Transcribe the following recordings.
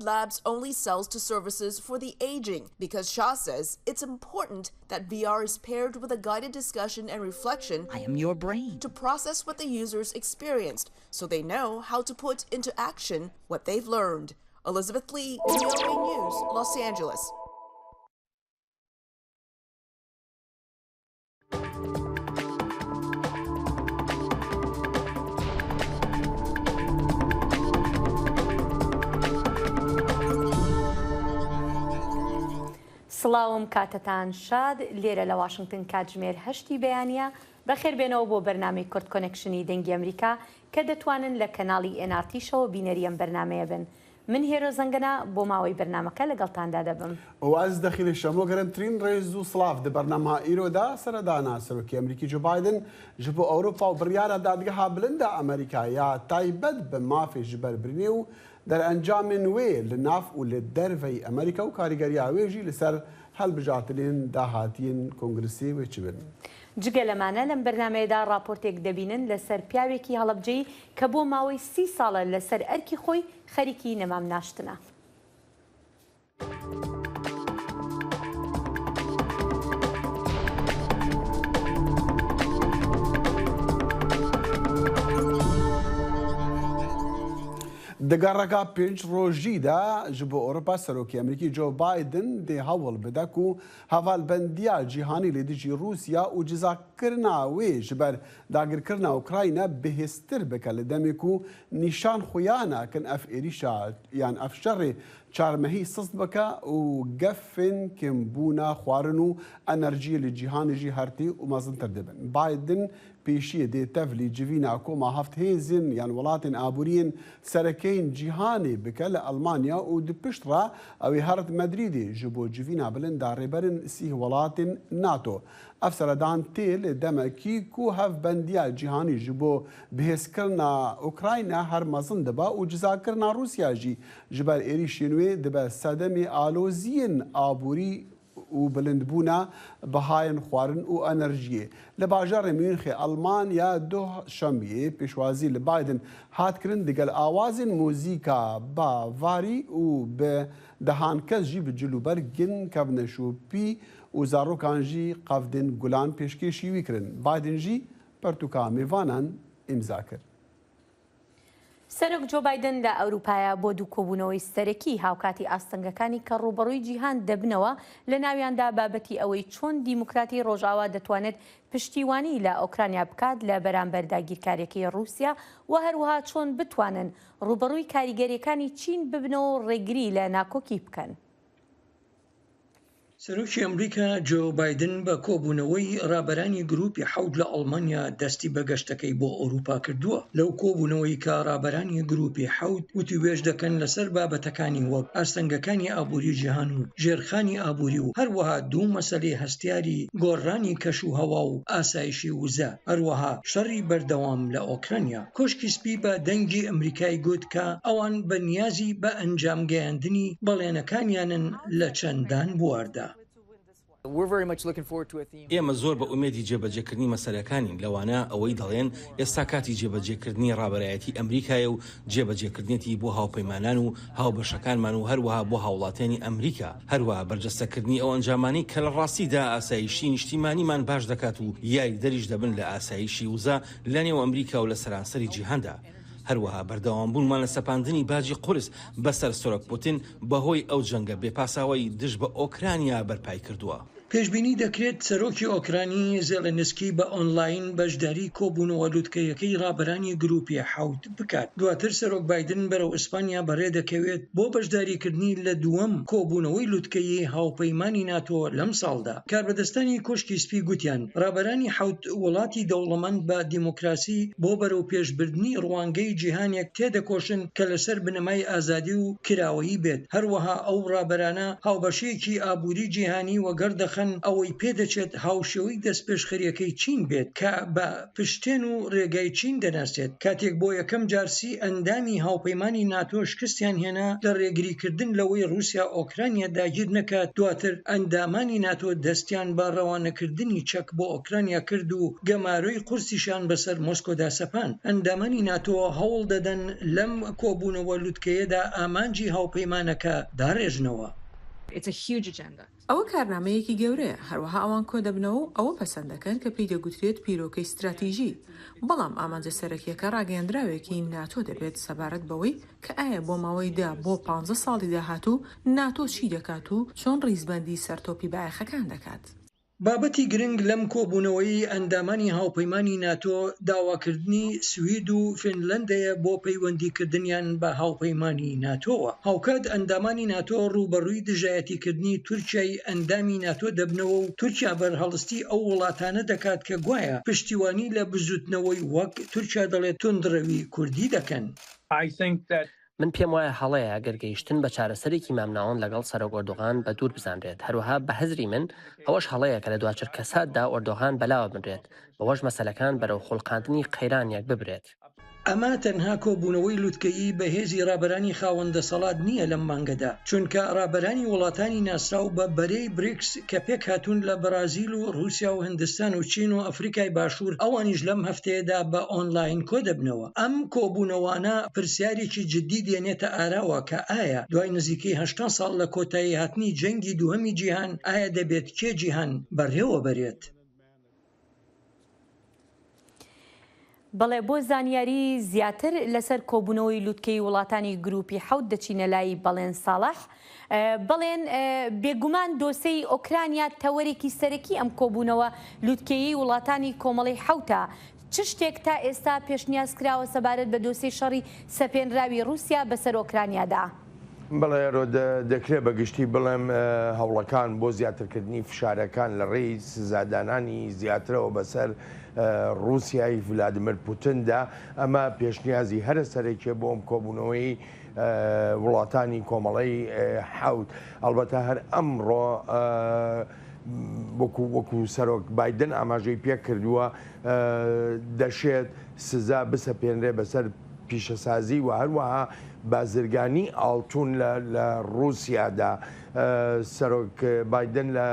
Labs only sells to services for the aging because Shaw says it's important that VR is paired with a guided discussion and reflection I am your brain. to process what the users experienced so they know how to put into action what they've learned. Elizabeth Lee, VOA News, Los Angeles. سڵاوم کاتتان شاد لێرە لە واشنگتن کاتژمێر هەشتی بەیانە بەخێر بێنەوە بۆ بەرنامەی کورد کۆنێکشنی دەنگی ئەمریکا کە دەتوانن لە کەناڵی ئێنارتیشەوە بینەری ئەم بەرنامەیە بن من هێرۆ زەنگەنە بۆ ماوەی بەرنامەکە لەگەڵتاندا دەبم. ئەز دەخیل شەمۆ گەرمترین ڕێز و سڵاڤ دە بەرنامە ئیرۆدا سەردانا سەرۆکی ئەمریکی جۆ بایدن ji bo Ewropa û biryara Dadgeha Bilind a Amerîka ya taybet bi mafê jiberbirinê û derencamên wê li nav û li derveyî Amerîka û karîgeriya wê jî li ser hilbijartinên dahatiyên Kongresê wê çi bin. جگە لەمانە لەم بەرنامەیەدا ڕاپۆرتێک دەبینن لەسەر پیاوێکی هەڵەبجەیی کە بۆ ماوەی سی ساڵە لەسەر ئەرکی خۆی خەریکی نەمام ناشتنە. Di gereka pênc rojî de ji bo Ewropa Serokê Amerîkî Joe Biden dê hewl bide ku hevalbendiya cîhanî li dijî Rûsya û cizakirina wê ji ber dagirkirina Ukrayna bihêztir bike li demê ku nîşan xuya nakin ev êrîşa yan ev şerê çarmehî sist bike û gefên kêmbûna xwarin û enerjiyê li cîhanê jî her tê û mezintir dibin. Biden pêşiyê dê tevlî civîna koma heft hêzên yan welatên aboriyên serekeyên cîhanê bike li Elmanya û di pişt re ew ê herit Medrîdê ji bo civîna bilind da rêberên sîh welatên NATO. Ev seredan tê li demekî ku hevbendiya cîhanî ji bo bihêzkirina Ukrayna her mezin dibe û cizakirina Rûsya jî ji ber êrîşên wê dibe sedemê aloziyên aborî û bilindbûna bihayên xwarin û enerjiyê. Li bajarê Münxê Elmanya duh şembiyê pêşwazî li Biden hat kirin digel awazên muzîka Bavarî û bi dehan kes jî bi cil û bergên kevneşopî û zarokan jî qevdên gulan pêşkêşî wî kirin. Biden jî pirtûka mêvanan îmza kir. سەرۆک جۆ بایدن لە ئەوروپایە بۆ دوو کۆبوونەوەی سەرەکی هاوکاتی ئاستەنگەکانی کە ڕووبەڕووی جیهان دەبنەوە، لە ناویاندا بابەتی ئەوەی چۆن دیموکراتی ڕۆژئاوا دەتوانێت پشتیوانی لە ئۆکرانیا بکات لە بەرامبەر داگیرکاریەکەی ڕووسیا و هەروەها چۆن بتوانن ڕووبەڕووی کاریگەریەکانی چین ببنەوە و ڕێگری لە ناکۆکی بکەن. سەرۆکی ئەمریکا جۆ بایدن بە کۆبوونەوەی ڕابەرانی گروپی حەوت لە ئەڵمانیا دەستی بە گەشتەکەی بۆ ئەوروپا کردووە. لەو کۆبوونەوەی کە ڕابەرانی گروپی حەوت وتووێژ دەکەن لەسەر بابەتەکانی وەک ئاستەنگەکانی ئابووری جیهان و ژێرخانی ئابووری و هەروەها دوو مەسەلەی هەستیاری گۆڕانی کەش و هەوا و ئاسایشی وزە، هەروەها شەڕی بەردەوام لە ئۆکرانیا. کۆشکی سپی بە دەنگی ئەمریکای گوت کە ئەوان بە نیازی بە ئەنجام گەیاندنی بەڵێنەکانیانن لە چەندان بواردا. ئێمە زۆر بە ئومێدی جێبەجێکردنی مەسەلەکانین، لەوانە ئەوەی دەڵێن ئێستا کاتی جێبەجێکردنی ڕابەرایەتی ئەمریکایە و جێبەجێکردنێتی بۆ هاوپەیمانان و هاوبەشەکانمان و هەروەها بۆ هاوڵاتیانی ئەمریکا، هەروەها بەرجەستەکردنی ئەو ئەنجامانەی کە لە ڕاستیدا ئاسایشی نیشتیمانیمان باش دەکات و یاریدەریش دەبن لە ئاسایشی وزە لە نێو ئەمریکا و لە سەرانسەری جیهاندا. هەروەها بەردەوامبوونمان لە سەپاندنی باجی قورس بەسەر سەرۆک پوتین بەهۆی ئەو جەنگە بێ پاساوەی دژ بە ئۆکرانیا بەرپای کردووە. پێشبینی دەکرێت سەرۆکی ئۆکرانی زێلێنسکی بە ئۆنلاین بەشداری کۆبوونەوە لوتکەیەکەی ڕابەرانی گروپی حەوت بکات. دواتر سەرۆک بایدن بەرەو ئیسپانیا بەڕێدەکەوێت بۆ بەشداریکردنی لە دووەم کۆبوونەوەی لوتکەیی هاوپەیمانی ناتۆ لەمساڵدا. کاربەدەستانی کۆشکی سپی گوتیان ڕابەرانی حەوت وڵاتی دەوڵەمەند بە دیموکراسی بۆ بەرەوپێشبردنی ڕوانگەی جیهانێک تێدەکۆشن کە لەسەر بنەمای ئازادی و کراوەیی بێت، هەروەها ئەو ڕابەرانە هاوبەشییەکی ئابووری جیهانی وەگەڕ دەخەن. دەخەن، ئەوەی پێدەچێت هاوشێوەی دەستپێشخەرییەکەی چین بێت کە بە پشتێن و رێگای چین دەناسرێت، کاتێک بۆ یەکەم جار سی ئەندامی هاوپەیمانی ناتۆ شکستیان هێنا لە رێگریکردن لەوەی رووسیا ئۆکرانیا داگیر نەکات، دواتر ئەندامانی ناتۆ دەستیان بە رەوانەکردنی چەک بۆ ئۆکرانیا کرد و گەمارۆی قورسیشیان بەسەر مۆسکۆدا سەپاند. ئەندامانی ناتۆ هەوڵ دەدەن لەم کۆبوونەوە لوتکەیەدا ئامانجی هاوپەیمانەکە داڕێژنەوە. ئەوە کارنامەیەکی گەورەیە، هەروەها ئەوان کۆدەبنەوە و ئەوە پەسەند دەکەن کە پێی دەگوترێت بیرۆکەی ستراتیژی، بەڵام ئامانجە سەرەکییەکە ڕاگەیەندراوێکی ناتۆ دەبێت سەبارەت بەوەی کە ئایا بۆ ماوەی دە بۆ پانزە ساڵی داهاتوو ناتۆ چی دەکات و چۆن ڕیزبەندی سەرتۆپی بایەخەکان دەکات. بابەتی گرنگ لەم کۆبوونەوەی ئەندامانی هاوپەیمانی ناتۆ داواکردنی سوید و فینلەندەیە بۆ پەیوەندیکردنیان بە هاوپەیمانی ناتۆوە. هاوکات ئەندامانی ناتۆ ڕووبەڕووی دژایەتیکردنی تورکیای ئەندامی ناتۆ دەبنەوە و تورکیا بەرهەڵستی ئەو وڵاتانە دەکات کە گوایە پشتیوانی لە بزووتنەوەی وەک تورکیا دەڵێت توندڕەوی کوردی دەکەن. من پێم وایە هەڵەیە ئەگەر گەیشتن بە چارەسەرێکی مامناوەند لەگەڵ سەرۆک ئۆردوغان بە دوور بزانرێت، هەروەها بە هزری من ئەوەش هەڵەیە کە لە دواچرکەساتدا ئۆردوغان بەلاوە بنرێت، بەوەش مەسەلەکان بەرەو خوڵقاندنی قەیرانێک ببرێت. ئەمە تەنها کۆبوونەوەی لوتکەیی بەهێزی ڕابەرانی خاوەن دەسەڵات نییە لەم مانگەدا، چونکە ڕابەرانی وڵاتانی ناسراو بە بەرەی بریکس کە پێکهاتوون لە بەرازیل و ڕووسیا و هندستان و چین و ئەفریکای باشوور ئەوانیش لەم هەفتەیەدا بە ئۆنلاین کۆدەبنەوە. ئەم کۆبوونەوانە پرسیارێکی جددی دێنێتە ئاراوە کە ئایا دوای نزیکەی 80 ساڵ لە کۆتایی هاتنی جەنگی دووهەمی جیهان ئایا دەبێت کێ جیهان بەڕێوە بەرێت؟ بەڵێ بۆ زانیاری زیاتر لەسەر کۆبوونەوەی لوتکەی وڵاتانی گروپی حەوت دەچینە لای بەڵێن ساڵح. بەڵێن بێگومان دۆسێی ئۆکرانیا تەوەرێکی سەرەکی ئەم کۆبوونەوە لوتکەیەی وڵاتانی کۆمەڵەی حەوتە. چ شتێک تا ئێستا پێشنیاز کراوە سەبارەت بە دۆسێی شەڕی سەپێنراوی ڕووسیا بەسەر ئۆکرانیادا؟ بەڵێ ئێرۆ، دەکرێت بە گشتی بڵێم هەوڵەکان بۆ زیاترکردنی فشارەکان لە ڕێی سزادانانی زیاترەوە بەسەر ڕووسیای ڤلادیمیر پوتندا، ئەمە پێشنیازی هەرە سەرەکیە بۆ ئەم کۆبوونەوەی وڵاتانی کۆمەڵەی حەوت. ئەڵبەتە هەر ئەمڕۆ وەکو وەکو سەرۆک بایدن ئاماژەی پێکردووە دەشێت سزا بسەپێنرێ بەسەر پیشەسازی و هەروەها بازرگانی ئاڵتون لە ڕووسیادا. سەرۆک بایدن لە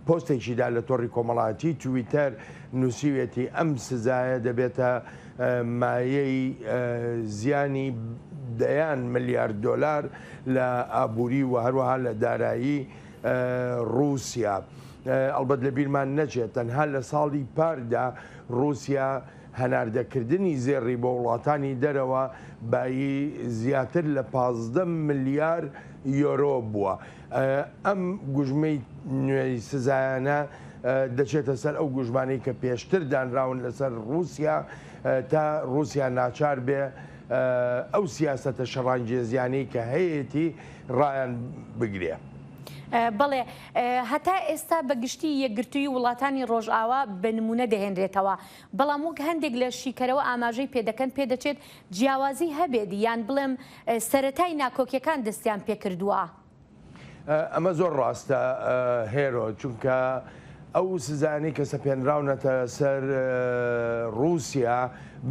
پۆستێکیدا لە تۆڕی کۆمەڵایەتی تویتەر نووسیویەتی ئەم سزایە دەبێتە مایەی زیانی دەیان ملیار دۆلار لە ئابووری و هەروەها لە دارایی ڕووسیا. ئەڵبەت لەبیرمان نەچێت تەنها لە ساڵی پاردا ڕووسیا هەناردەکردنی زێڕی بۆ وڵاتانی دەرەوە بایی زیاتر لە 15 ملیار یۆرۆ بووە. ئەم گوژمەی نوێی سزایانە دەچێتە سەر ئەو گوژمانەی کە پێشتر دانراون لەسەر ڕووسیا تا ڕووسیا ناچار بێ ئەو سیاسەتە شەڕانگێزیانەی کە هەیەتی ڕایان بگرێ. بەڵێ، هەتا ئێستا بە گشتی یەکگرتوویی وڵاتانی ڕۆژئاوا بە نموونە دەهێنرێتەوە، بەڵام وەک هەندێک لە شیکەرەوە ئاماژەی پێدەکەن پێدەچێت جیاوازی هەبێت یان بڵێم سەرەتای ناکۆکیەکان دەستیان پێکردووە. ئەمە زۆر ڕاستە هێرۆ، چونکە ئەو سزایانەی کە سەپێنراونەتە سەر ڕووسیا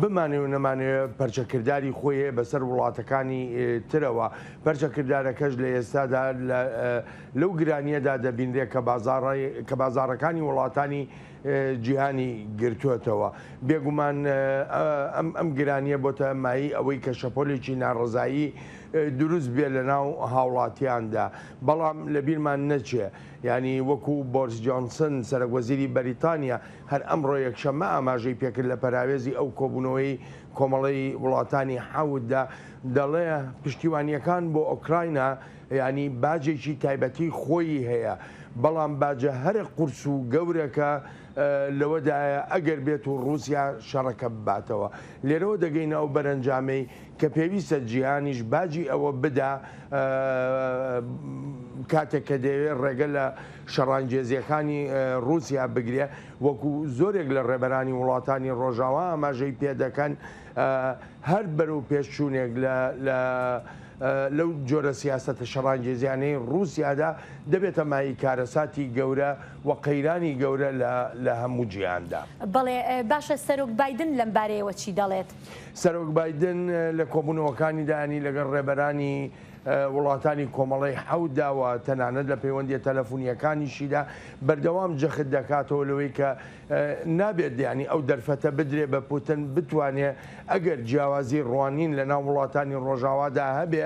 بمانەوێ و نەمانەوێ پەرچەکرداری خۆی هەیە بەسەر وڵاتەکانی ترەوە، پەرچەکردارەکەش لە ئێستادا لەو گرانییەدا دەبینرێت کە بازاڕەکانی وڵاتانی جیهانی گرتووەتەوە. بێگومان ئەم گرانییە بۆتە مایەی ئەوەی کە شەپۆلێکی ناڕەزایی دروست بێت لەناو هاوڵاتیاندا، بەڵام لەبیرمان نەچێ یانی وەکو بۆریس جۆنسن سەرەک وەزیری بەریتانیا هەر ئەمڕۆ یەکشەممە ئاماژەی پێکرد لە پەراوێزی ئەو کۆبوونەوەی کۆمەڵەی وڵاتانی حەوتدا دەڵێ پشتیوانییەکان بۆ ئۆکراینا یانی باجێکی تایبەتی خۆیی هەیە، بەڵام باجە هەرە قورس و گەورەکە لەوەدایە ئەگەر بێت و ڕووسیا شەڕەکە بباتەوە. لێرەوە دەگەینە ئەو بەرەنجامەی کە پێویستە جیهانیش باجی ئەوە بدا کاتێک کە دەیەوێت ڕێگە لە شەڕانگێزییەکانی ڕووسیا بگرێ، وەکو زۆرێک لە ڕێبەرانی وڵاتانی ڕۆژاوا ئاماژەی پێدەکەن هەر بەرەو پێشچوونێک لە لە. لەو جۆرە سیاسەتە شەڕانگێزیانەی ڕووسیادا دەبێتە مایەی کارەساتی گەورە و قەیرانی گەورە لە هەموو جیهاندا. بەڵێ باشە سەرۆک بایدن لەم بارەیەوە چی دەڵێت؟ سەرۆک بایدن لە کۆبوونەوەکانیدا یانی لەگەڵ ڕێبەرانی وڵاتانی کۆمەڵەی حەوتدا و تەنانەت لە پەیوەندییە تەلەفونییەکانیشیدا بەردەوام جەخت دەکاتەوە لەوەی کە نابێت یانی ئەو دەرفەتە بدرێ بە پوتن بتوانێ ئەگەر جیاوازی ڕوانین لە ناو وڵاتانی ڕۆژاوادا هەبێ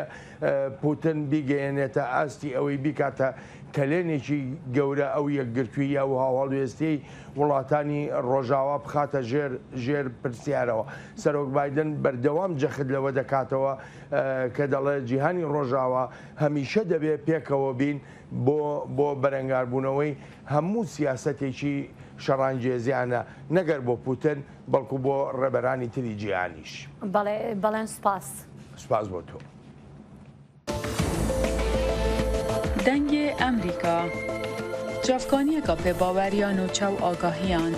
پوتن بیگەیەنێتە ئاستی ئەوەی بیکاتە کەلێنێکی گەورە ئەو یەکگرتوویی ئەو هاوهەڵوێستیەی وڵاتانی ڕۆژاوا بخاتە ژێر ژێر پرسیارەوە. سەرۆک بایدن بەردەوام جەخت لەوە دەکاتەوە کە دەڵێ جیهانی ڕۆژاوا هەمیشە دەبێ پێکەوە بین بۆ بۆ بەرەنگاربوونەوەی هەموو سیاسەتێکی شەڕانگێزیانە نەک هەر بۆ پوتن بەڵکو بۆ ڕێبەرانی تری جیهانیش. بەڵێ بەڵێن سوپاس. سوپاس بۆ تۆ. دەنگێ ئەمریکا، چاڤکانیەکا پێباوەر یا نوچە و ئاگاهیان.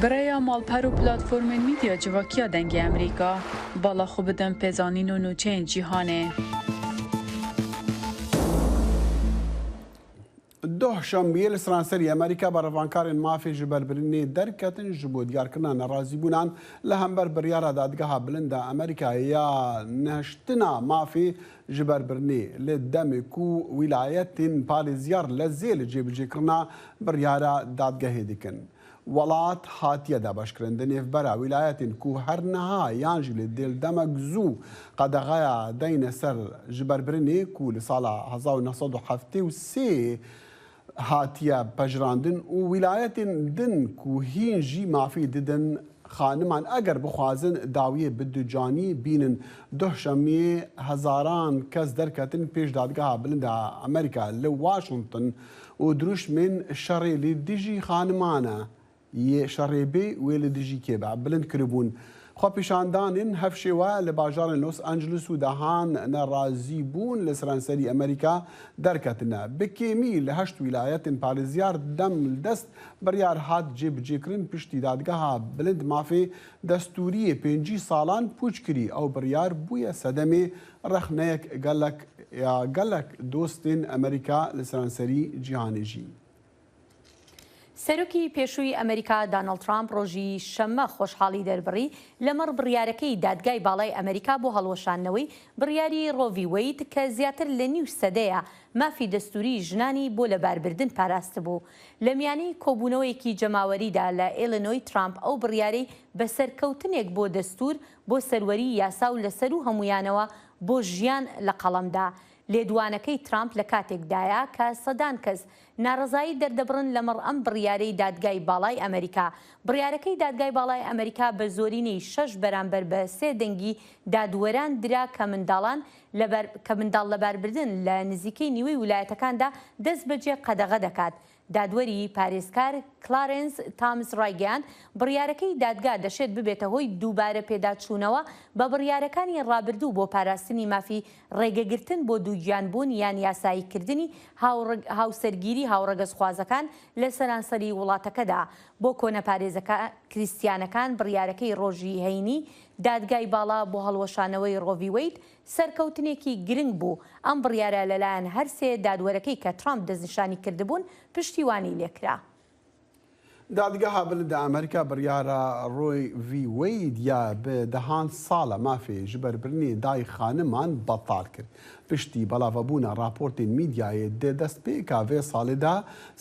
Bi rêya malper û platformên mîdya civakiya Dengê Amerîka, bala xwe bidin pêzanîn û nûçeyên cîhanê. Doh şembiyê li seranserî Amerîka berevankarên mafê jiberbirinê derketin ji bo diyarkirina nerazîbûnan li hember biryara Dadgeha Bilind a Amerîkayê ya nehiştina mafê jiberbirinê li demê ku wîlayetên parêzyar lezê li cêbicêkirina biryara dadgehê dikin. Welat hatiye dabeşkirin di nêvbera wîlayetên ku her niha yan jî li dêl demek zû qedexeya deyne ser jiberbirinê ku li sala 1973 hatiye pejirandin û wîlayetên din ku hîn jî mafî didin xaniman eger bixwazin dawiyê bi ducanî bînin. Duh şemiyê hezaran kes derketin pêş Dadgeha Bilind a Amerîka li Washington û dirûşmên şerê li dijî xaniman e yê şerê bê wê li dijî kê be bilind kiribûn. Xwepêşandanên hevşêwe li bajarên Los Angeles û dehan nerazîbûn li seranserî Amerîka derketine. Bi kêmî li heşt wîlayetên parêzyar dem li dest biryar hat cêbicêkirin piştî dadgeha bilind mafê destûriyê 50 salan pûç kirî ew biryar bûye sedemê Rexneyek gelek ya gelek dostên Amerîka li seranserî cîhanê jî. سەرۆکی پێشووی ئەمەریکا دانۆڵد ترامپ ڕۆژی شەممە خۆشحاڵی دەربڕی لەمەڕ بڕیارەکەی دادگای باڵای ئەمەریکا بۆ هەڵوەشاندنەوەی بڕیاری ڕۆ ڤی وەید کە زیاتر لە نیو سەدەیە مافی دەستووری ژنانی بۆ لەباربردن پاراستبوو. لە میانەی کۆبوونەوەیەکی جەماوەریدا لە ئیلینۆی ترامپ ئەو بڕیارەی بە سەرکەوتنێک بۆ دەستوور بۆ سەروەریی یاسا و لە سەروو هەموویانەوە بۆ ژیان لە قەڵەم دا. لێدوانەکەی ترامپ لە کاتێکدایە کە سەدان کەس ناڕەزایی دەردەبڕن لەمەڕ ئەم بڕیارەی دادگای باڵای ئەمەریکا. بڕیارەکەی دادگای باڵای ئەمەریکا بە زۆرینەی شەش بەرامبەر بە سێ دەنگی دادوەران درا کە منداڵان لەبار کە منداڵ لەباربردن لە نزیکەی نیوەی ولایەتەکاندا دەستبەجێ قەدەغە دەکات. دادوەری پارێزکار کلارێنس تامس ڕایگەیاند، بڕیارەکەی دادگا دەشێت ببێتە هۆی دووبارە پێداچوونەوە بە بڕیارەکانی ڕابردوو بۆ پاراستنی مافی ڕێگەگرتن بۆ دووگیانبوون یان یاساییکردنی هاوسەرگیری هاوڕەگەزخوازەکان لە سەرانسەری وڵاتەکەدا. بۆ کۆنەپارێزە کریستیانەکان بڕیارەکەی ڕۆژی هەینی دادگای باڵا بۆ هەڵوەشانەوەی ڕۆ ڤی وەید سەرکەوتنێکی گرنگ بوو، ئەم بڕیارە لەلایەن هەرسێ دادوەرەکەی کە ترامپ دەستنیشانی کردبوون پشتیوانی لێکرا. دادگەها بلندا ئەمریکا بڕیارە ڕۆی ڤی وەید یا بە دەهان ساڵە مافێ ژبەربرنێ دای خانمان بەتال کرد. پشتی بەڵاڤەبوونا ڕاپۆرتێن میدیایێ دە دەستپێکا ڤێ ساڵێ دا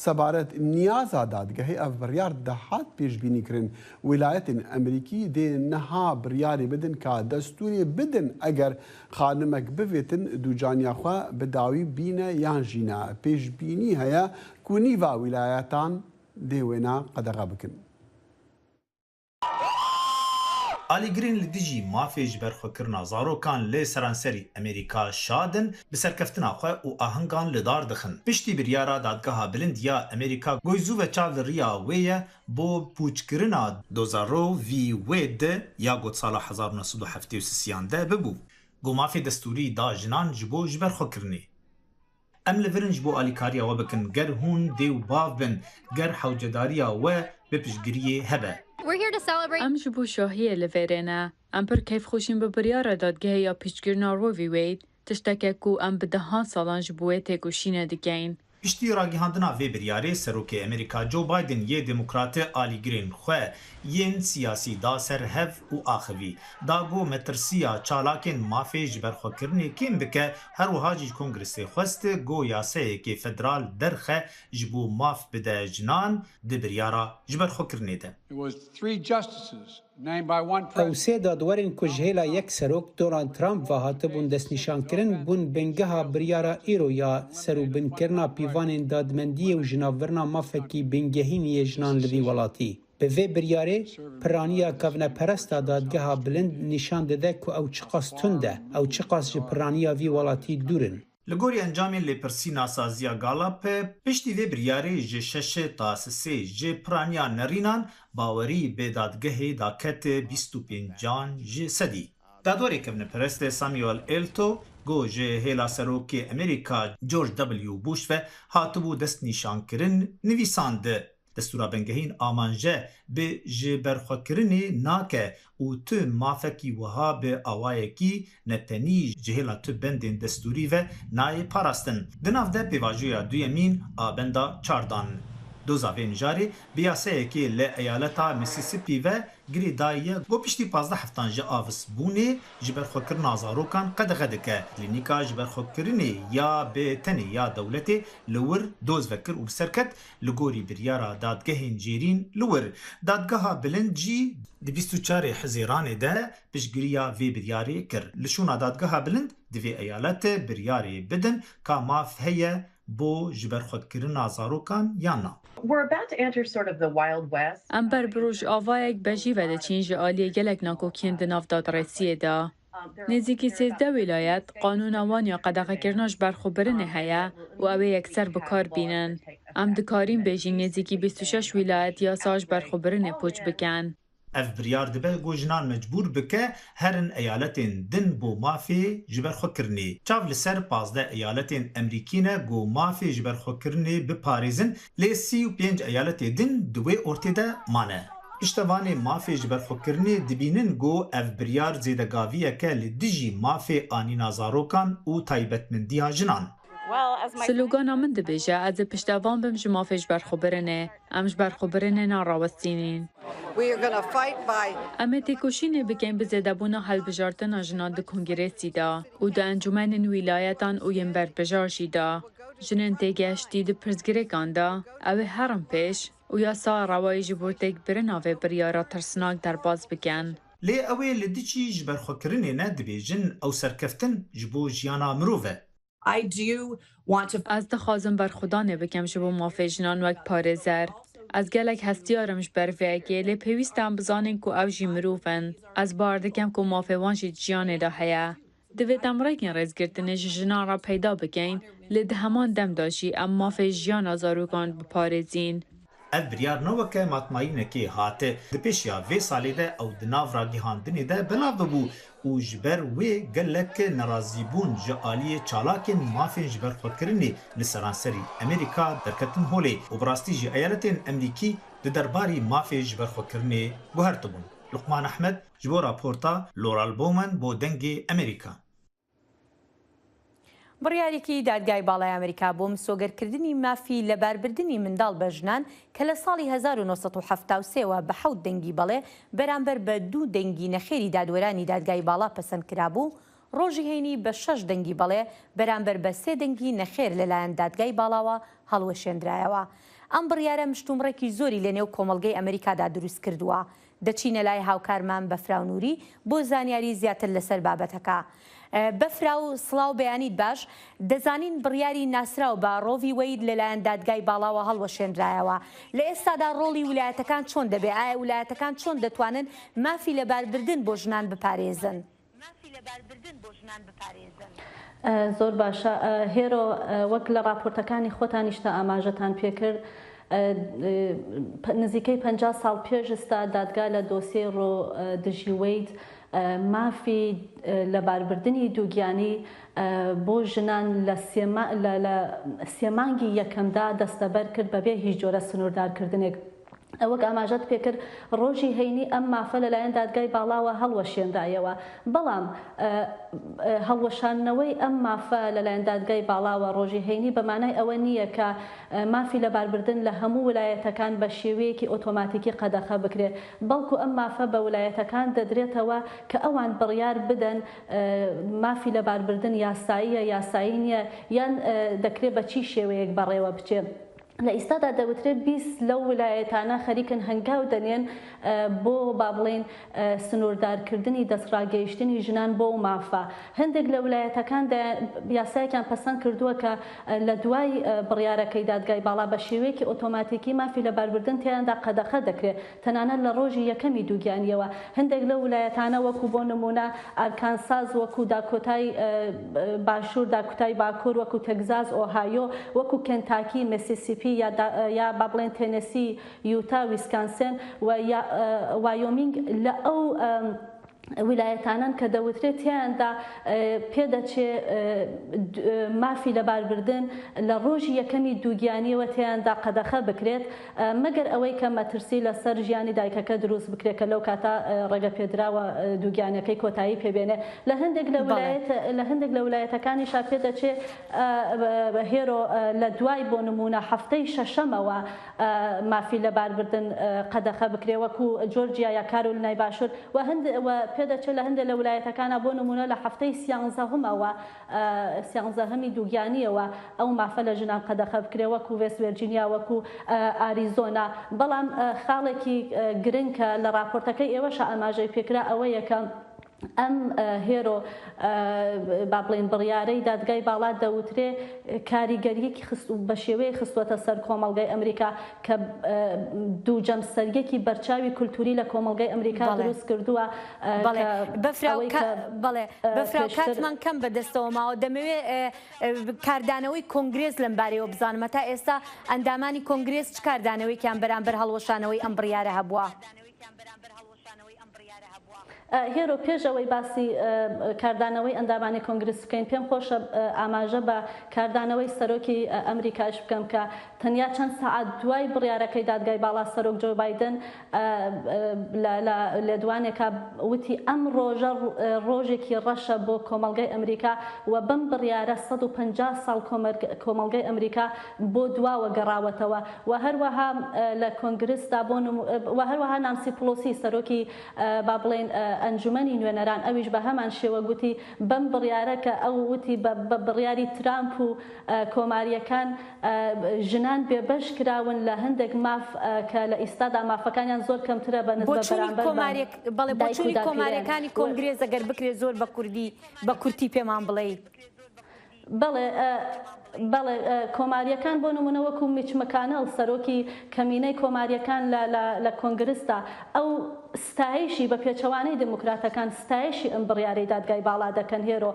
سەبارەت نیازا دادگەهێ ئەڤ بڕیار دەهات پێشبینی کرن ویلایەتێن ئەمریکی دێ نها بڕیارێ بدن کا دەستوورێ بدن ئەگەر خانمەک بڤێتن دووجانیا خوە bi dawî bîne yan jî na. Pêşbînî heye ku nîva wîlayetan dê wêna qedexe bikin. Alîgirên li dijî mafê jiberxwekirina zarokan li seranserî Amerîka şad in bi serkeftina xwe û ahengan li dar dixin. Piştî biryara Dadgeha Bilind ya Amerîka goy zû ve çav li riya wê ye bo pûçkirina doza Roe v. Wade ya got sala 1973 de bibû ku mafê destûrî da jinan ji bo jiberxwekirinê. Em li vir in ji bo alîkariya we bikin ger hûn dê û bav bin, ger hewcedariya we bi piştgiriyê hebe. Em ji bo şahiyê li vêrê ne. Em pir keyfxweş in bi biryara dadgehê ya piştgirina Roe v. Wade, tişteke ku em bi dehan salan ji bo wê têkoşînê dikein. Piştî ragihandina vê biryarê Serokê Amerîka Joe Biden yê Demokrat alîgirên xwe yên siyasî da ser hev û axivî. Da ku metirsiya çalakên mafê jiberxwekirinê kêm bike, her wiha jî ji Kongresê xwest ku yaseyekê federal derxe ji bo maf bide jinan di biryara jiberxwekirinê de. Ew sê dadwerên ku ji hêla yek serok Donald Trump ve hatibûn destnîşankirin bûn bingeha biryara îro ya serûbinkirina pîvanên dadmendiyê û jinavbirina mafekî bingehîn yê jinan li vî welatî. Bi vê biryarê piraniya kevneperesta Dadgeha Bilind nîşan dide ku ew çiqas tund e, ew çiqas ji piraniya vî welatî dûr in. Li gorî encamên lêpirsîna saziya Gallup, piştî vê biryarê ji şeş ta sisê ji piraniya nerînan bawerî bi dadgehê daket 25 an ji sedî. Dadwerê kevneperest Samuel Alito ku ji hêla Serokê Amerîka George W. Bush ve hatibû destnîşankirin nivîsand, Destûra bingehîn amanje bi jiberxwekirinê nake û tu mafekî wiha bi awayekî nepenî ji hêla tu bendên destûrî ve nayê parastin. Di nav de pêvajoya duyemîn a benda çardan. Doza vê mijarê bi yaseyekê li eyaleta Mississippi ve girêdayî ye ku piştî 15 heftan ji avisbûnê jiberxwekirina zarokan qedexe dike. Klînîka jiberxwekirinê ya bi tenê ya dewletê li wir doz vekir û bi ser ket li gorî biryara dadgehên jêrîn li wir. Dadgeha Bilind jî di 24 Hezîranê de piştgiriya vê biryarê kir. Li şûna Dadgeha Bilind divê eyalet biryarê bidin ka maf heye bo jiberxwekirina zarokan yan na. Em ber bi rojavayek bejî ve diçîn ji aliyê gelek nakokiyên di nav dadrêsiyê de. Nêzîkî 13 wîlayet qanûna wan ya qedexekirina ji berxwebirinê heye û ew ê yekser bi kar bînin. Em dikarîn bêjîn nêzîkî 26 wîlayet yasa ji berxwebirinê pûç bikin. Ev biryar dibe ku jinan mecbûr bike herin eyaletên din bo mafê jiberxwekirinê. Çav li ser 15 eyaletên Emrîkî ne ku mafê jiberxwekirinê biparêzin lê 35 eyaletê din di wê ortê de mane. Piştevanê mafê jiberxwekirinê dibînin ku ev biryar zêdegaviyeke li dijî mafê anîna zarokan û taybetmendiya jinan. Slogana min dibêje ez ê piştevan bim ji mafê ji berxwebirinê. Em ji berxwebirinê narawestînîn. Em ê têkoşînê bikin bi zêdebûna hilbijartina jinan di kongresî de û di encûmenên wîlayetan û yên berbijar jî de. Jinên têgehiştî di pirsgirêkan de ew ê herin pêş û yasa rewayî ji bo têkbirina vê biryara tirsnak derbas bikin. Lê ew ê li dijî jiberxwekirinê ne dibêjin ew serkeftin ji bo jiyana mirov e. Ez dixwazim berxwedanê bikim ji bo mafê jinan wek parêzer. Ez gelek hestiyar im ji ber vê yekê lê pêwîst e em bizanîn ku ew jî mirov in. Ez bawer dikim ku mafê wan jî di jiyanê de heye. Divê em rêkên rêzgirtinê ji jinan re peyda bikin lê di heman dem de jî em mafê jiyana zarokan biparêzîn. Ev biryar ne weke matmayînekê hat. Di pêşiya vê salê de ew di nav ragihandinê de belav bibû û ji ber wê gelek nerazîbûn ji aliyê çalakên mafên jiberxwekirinê li seranserî Amerîka derketin holê û bi rastî jî eyaletên Emrîkî di derbarî mafê jiberxwekirinê guhertibûn. Luqman Ehmed ji bo raporta Laurel Bowman bo Dengê Amerîka. بڕیارێکی دادگای باڵای ئەمریکا بۆ مسۆگەرکردنی مافی لەباربردنی منداڵ بە ژنان کە لە ساڵی 1973 وە بە حەوت دەنگی بەڵێ بەرامبەر بە دوو دەنگی نەخێری دادوەرانی دادگای باڵا پەسەند کرابوو، ڕۆژی هەینی بە شەش دەنگی بەڵێ بەرامبەر بە سێ دەنگی نەخێر لەلایەن دادگای باڵاوە هەڵوەشێندرایەوە. ئەم بڕیارە مشتومڕێکی زۆری لەنێو کۆمەڵگەی ئەمریکادا دروست کردووە. دەچینە لای هاوکارمان بەفراو نوری بۆ زانیاری زیاتر لەسەر بابەتەکە. بەفراو سڵاو بەیانیت باش، دەزانین بڕیاری ناسراو بە Roe v. Wade لەلایەن دادگای باڵاوە هەڵوەشێنرایەوە. لە ئێستادا ڕۆڵی ولایەتەکان چۆن دەبێ؟ ئایا ولایەتەکان چۆن دەتوانن مافی لەباربردن بۆ ژنان بپارێزن؟ زۆر باشە هێرۆ، وەک لە ڕاپۆرتەکانی خۆتانیشتا ئاماژەتان پێکرد، نزیکەی 50 ساڵ پێش ئستا دادگا لە دۆسیەی ڕۆ دژی وەید. مافی لەباربردنی دووگیانی بۆ ژنان لە لە سێ مانگی یەکەمدا دەستەبەر کرد بەبێ هیچ جۆرە سنووردارکردنێک. وەک ئاماژەت پێکرد ڕۆژی هەینی ئەم مافە لەلایەن دادگای باڵاوە هەڵوەشێنرایەوە، بەڵام هەڵوەشاندنەوەی ئەم مافە لەلایەن دادگای باڵاوە ڕۆژی هەینی بە مانای ئەوە نییە کە مافی لەباربردن لە هەموو ولایەتەکان بە شێوەیەکی ئۆتۆماتیکی قەدەخە بکرێت، بەڵکو ئەم مافە بە ولایەتەکان دەدرێتەوە کە ئەوان بڕیار بدەن مافی لەباربردن یاساییە، یاسایی نییە یان دەکرێت بە چی شێوەیەک بەڕێوە بچێت. لە ئیستادا دەوترێت 20 لەو ولایەتانە خەریکن هەنگاو دەنێن بۆ با بڵێین سنووردارکردنی دەستڕاگەیشتنی ژنان بەو مافە. هەندێک لە ولایەتەکان یاسایەکیان پەسەند کردووە کە لە دوای بڕیارەکەی دادگای باڵا بە شێوەیەکی ئۆتۆماتیکی مافی لەباربردن تیایاندا قەدەخە دەکرێت تەنانەت لە ڕۆژی یەکەمی دووگیانییەوە. هەندێک لەو ولایەتانە وەکو بۆ نموونە ئارکانساس، وەکو داکۆتای باشوور، داکوتای باکوور، وەکو تەگزاس، ئۆهایۆ، وەکو کێنتاکی، مێسیسیپی یا یا با بڵێین تێنێسی، یوتا، ویسکانسێن و یا وایۆمینگ لە ئەو ویلایەتانەن کە دەوترێت تیایاندا پێدەچێ مافی لەباربردن لە ڕۆژی یەکەمی دووگیانییەوە تیایاندا قەدەخە بکرێت مەگەر ئەوەی کە مەترسی لەسەر ژیانی دایکەکە دروست بکرێت کە لەو کاتە ڕێگەپێدراوە دووگیانیەکەی کۆتایی پێ بێنێ. لە هەندێک لە ویلایەت لە هەندێک لە ویلایەتەکانیشا پێدەچێ هێرۆ لە دوای بۆ نموونە هەفتەی شەشەمەوە مافی لەباربردن قەدەخە بکرێ وەکو جۆرجیا یا کارۆلینای باشوور و هەند و پێدەچێت لە هەندێک لە ولایەتەکانا بۆ نموونە لە هەفتەی سیانزەهمەوە سیانزەهەمی دووگیانییەوە ئەو مافە لە ژنان قەدەخە بکرێ وەکو وێست وێرجینیا وەکو ئاریزۆنا بەڵام خاڵێکی گرنگ کە لە ڕاپۆرتەکەی ئێوەشا ئاماژەی پێکرا ئەوەیە کە ئەم هێرۆ با بڵێین بڕیارەی دادگای باڵا دەوترێ کاریگەریەکی خست بە شێوەیەک خستووەتە سەر کۆمەڵگای ئەمریکا کە دوو جەمسەریەکی بەرچاوی کولتوری لە کۆمەڵگای ئەمریکا دروست کردووە بەڵێ بەفراو کاتمان کەم بەدەستەوە ماوە دەمەوێ کاردانەوەی کۆنگرێس لەم بارەیەوە بزانم هەتا ئێستا ئەندامانی کۆنگرێس چ کاردانەوەیەکیان بەرامبەر هەڵوەشانەوەی ئەم بڕیارە هەبووە؟ هێرۆ پێش ئەوەی باسی کاردانەوەی ئەندامانی کۆنگرس بکەین، پێم خۆشە ئاماژە بە کاردانەوەی سەرۆکی ئەمریکاش بکەم کە تەنیا چەند سەعات دوای بڕیارەکەی دادگای باڵا سەرۆک جۆ بایدن لە لێدوانێکا وتی ئەم ڕۆژە ڕۆژێکی ڕەشە بۆ کۆمەڵگای ئەمریکا و بەم بڕیارە 150 ساڵ کۆمەڵگای ئەمریکا بۆ دواوە گەڕاوەتەوە و هەروەها لە کۆنگرسدا بۆ و هەروەها نانسی پڵۆسی سەرۆکی با بڵێین ئەنجومەنی نوێنەران ئەویش بە هەمان شێوە گوتی بەم بڕیارە کە ئەو وتی بە بڕیاری ترامپ و کۆمارییەکان ژنان بێبەش کراون لە هەندێک ماف کە لە ئیستادا مافەکانیان زۆر کەمترە بە نسبەت بۆچوونی بەرامبەر بە کۆماریەک بەڵێ دایک و بۆچوونی داپیرەیان کۆماریەکانی و کۆنگرێس ئەگەر بکرێت زۆر بە کوردی بە کورتی پێمان بڵێی. بەڵێ بەڵێ کۆمارییەکان بۆ نموونە وەکوو میچ مکانڵ سەرۆکی کەمینەی کۆمارییەکان لە لە لە کۆنگرسدا ئەو ستایشی بە پێچەوانەی دێموکراتەکان ستایشی ئەم بڕیارەی دادگای باڵا دەکەن هێرۆ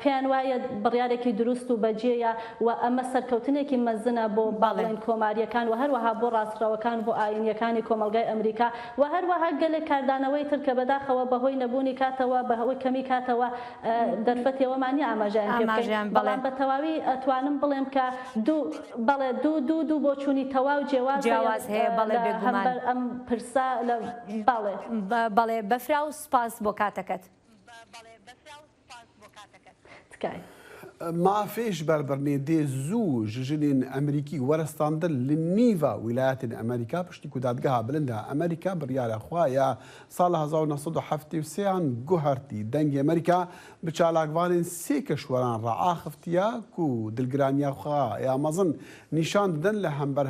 پێیان وایە بڕیارێکی دروست و بەجێیە و ئەمە سەرکەوتنێکی مەزنە بۆ با بەڵێ. بڵێین کۆمارییەکان و هەروەها بۆ ڕاستڕەوەکان بۆ ئایینییەکانی کۆمەڵگای ئەمریکا و هەروەها گەلێک کاردانەوەی تر کە بەداخەوە بەهۆی نەبوونی کاتەوە بەهۆی کەمی کاتەوە دەرفەتی ئەوەمان نیە ئاماژەیان پێ بکەین ئاماژەیان بەڵێ. بەڵام بە تەواوی ئەتوانم بڵێم کە دوو بەڵێ دوو دوو دوو بۆچوونی تەواو جێواز هەیە جیاواز هەیە بەڵێ لە بێگومان. هەمبەر ئەم پرسە لە بەڵێ. بەڵێ بەفراو سوپاس بۆ کاتەکەت. تکایە. مافێ ji ber birnê dê zû ji jinên Amerîkî were standin li nîva wîlayetên Amerîka piştî ku Dadgeha Bilind a Amerîka biryara xwe ya Sala 1973 an guhertî Dengê Amerîka bi çalakvanên sê keşweran re axiftiye ku dilgiraniya xwe ya mezin nîşan didin li hember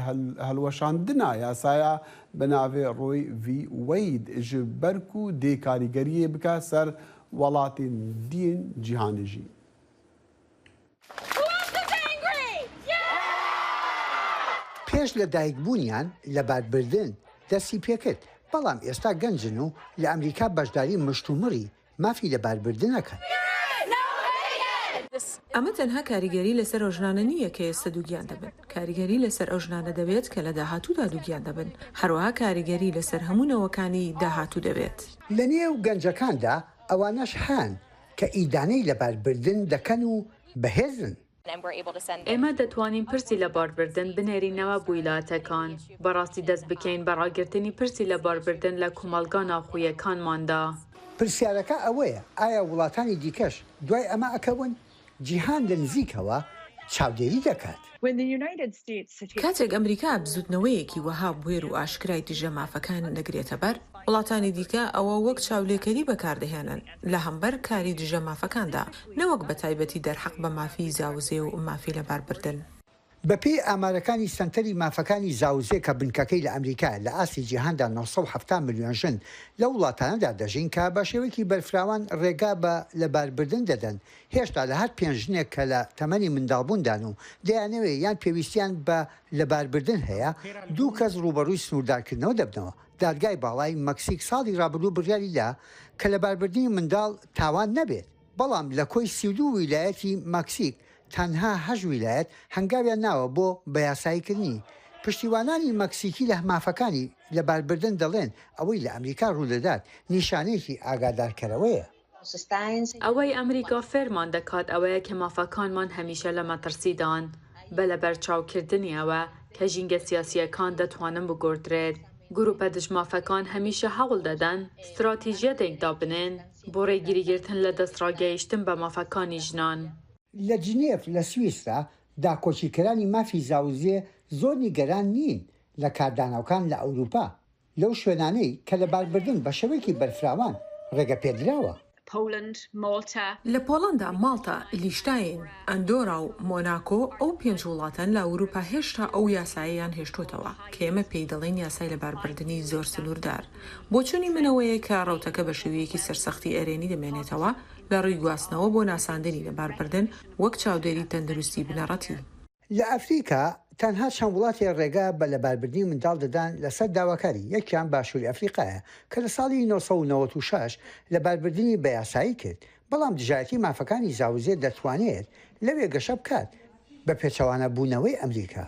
hilweşandina yasaya bi navê Roe v. Wade ji ber ku dê karîgeriyê bike ser welatên diyên cîhanê jî. پێش لە دایکبوونیان لەباربردن دەستی پێکرد، بەڵام ئێستا گەنجن و لە ئەمریکا بەشداری مشتومڕی مافی لەباربردن ئەکەن. ئەمە تەنها کاریگەری لەسەر ئەو ژنانە نییە کە ئێستا دووگیان دەبن، کاریگەری لەسەر ئەو ژنانە دەبێت کە لە داهاتوودا دووگیان دەبن، هەروەها کاریگەری لەسەر هەموو نەوەکانی داهاتوو دەبێت. لەنێو گەنجەکاندا. ئەوانەش هەن کە ئیدانەی لەباربردن دەکەن و بەهێزن. ئێمە دەتوانین پرسی لەباربردن بنێرینەوە بۆ ویلایەتەکان، بەڕاستی دەست بکەین بە ڕاگرتنی پرسی لەباربردن لە کۆمەڵگا ناوخۆیەکانماندا. پرسیارەکە ئەوەیە ئایا وڵاتانی دیکەش دوای ئەمە ئەکەون؟ جیهان لە نزیکەوە چاودێری دەکات. کاتێک ئەمریکا بزوتنەوەیەکی وەها بوێر و ئاشکرای دژە مافەکان دەگرێتە بەر، وڵاتانی دیکە ئەوە وەک چاولێکەری بەکاردەهێنن لە هەمبەر کاری دژە مافەکاندا، نەوەک بە تایبەتی دەرحەق بە مافی زاوزێ و مافی لەباربردن. بەپێی ئامارەکانی سەنتەری مافەکانی زاوزێ کە بنکەکەی لە ئەمریکایە، لە ئاستی جیهاندا 970 ملیۆن ژن لەو وڵاتانەدا دەژین کە بە شێوەیەکی بەرفراوان ڕێگا بە لەباربردن دەدەن، هێشتا لە هەر پێنج ژنێک کە لە تەمەنی منداڵبووندان و دەیانەوێت یان پێویستیان بە لەباربردن هەیە، دوو کەس ڕووبەڕووی سنووردارکردنەوە دەبنەوە. دادگای باڵای مەکسیک ساڵی ڕابردوو بڕیاری دا کە لەباربردنی منداڵ تاوان نەبێت، بەڵام لە کۆی 32 ویلایەتی مەکسیک تەنها هەشت ویلایەت هەنگاویان ناوە بۆ بەیاساییکردنی. پشتیوانانی مەکسیکی لە مافەکانی لەباربردن دەڵێن ئەوەی لە ئەمریکا ڕوودەدات نیشانەیەکی ئاگادارکەرەوەیە. ئەوەی ئەمریکا فێرمان دەکات ئەوەیە کە مافەکانمان هەمیشە لە مەترسیدان، بە لەبەرچاوکردنی ئەوە کە ژینگە سیاسییەکان دەتوانن بگۆڕدرێت. گروپە دژمافەکان هەمیشە هەوڵ دەدەن ستراتیژیەتێک دابنێن بۆ ڕێگریگرتن لە دەستڕاگەیشتن بە مافەکانی ژنان. لە جنێف لە سویسرا داکۆکیکەرانی مافی زاوزێ زۆر نیگەران نین لە کاردانەوەکان لە ئەوروپا لەو شوێنانەی کە لەباربردن بە شێوەیەکی بەرفراوان ڕێگەپێدراوە. لە پۆڵەندا، ماڵتا، لیشتاین، ئەندۆرا و مۆناکۆ ئەو پێنج وڵاتەن لە ئەوروپا هێشتا ئەو یاسایەیان هێشتۆتەوە کە ئێمە پێی دەڵێین یاسای لەباربردنی زۆر سنووردار. بۆچوونی من ئەوەیە کە ڕەوتەکە بە شێوەیەکی سەرسەختی ئەرێنی دەمێنێتەوە لە ڕووی گواستنەوە بۆ ناساندنی لەباربردن وەک چاودێری تەندروستی بنەڕەتی. لە ئەفریکا تەنها چەند وڵاتێ ڕێگا بە لەباربردنی منداڵ دەدان لەسەر داواکاری، یەکیان باشووری ئەفریقایە کە لە ساڵی 996 لەباربردنی بە یاسایی کرد، بەڵام دژایەتی مافەکانی زاوزێ دەتوانێت لەوێ گەشە بکات بە پێچەوانە بوونەوەی ئەمریکا.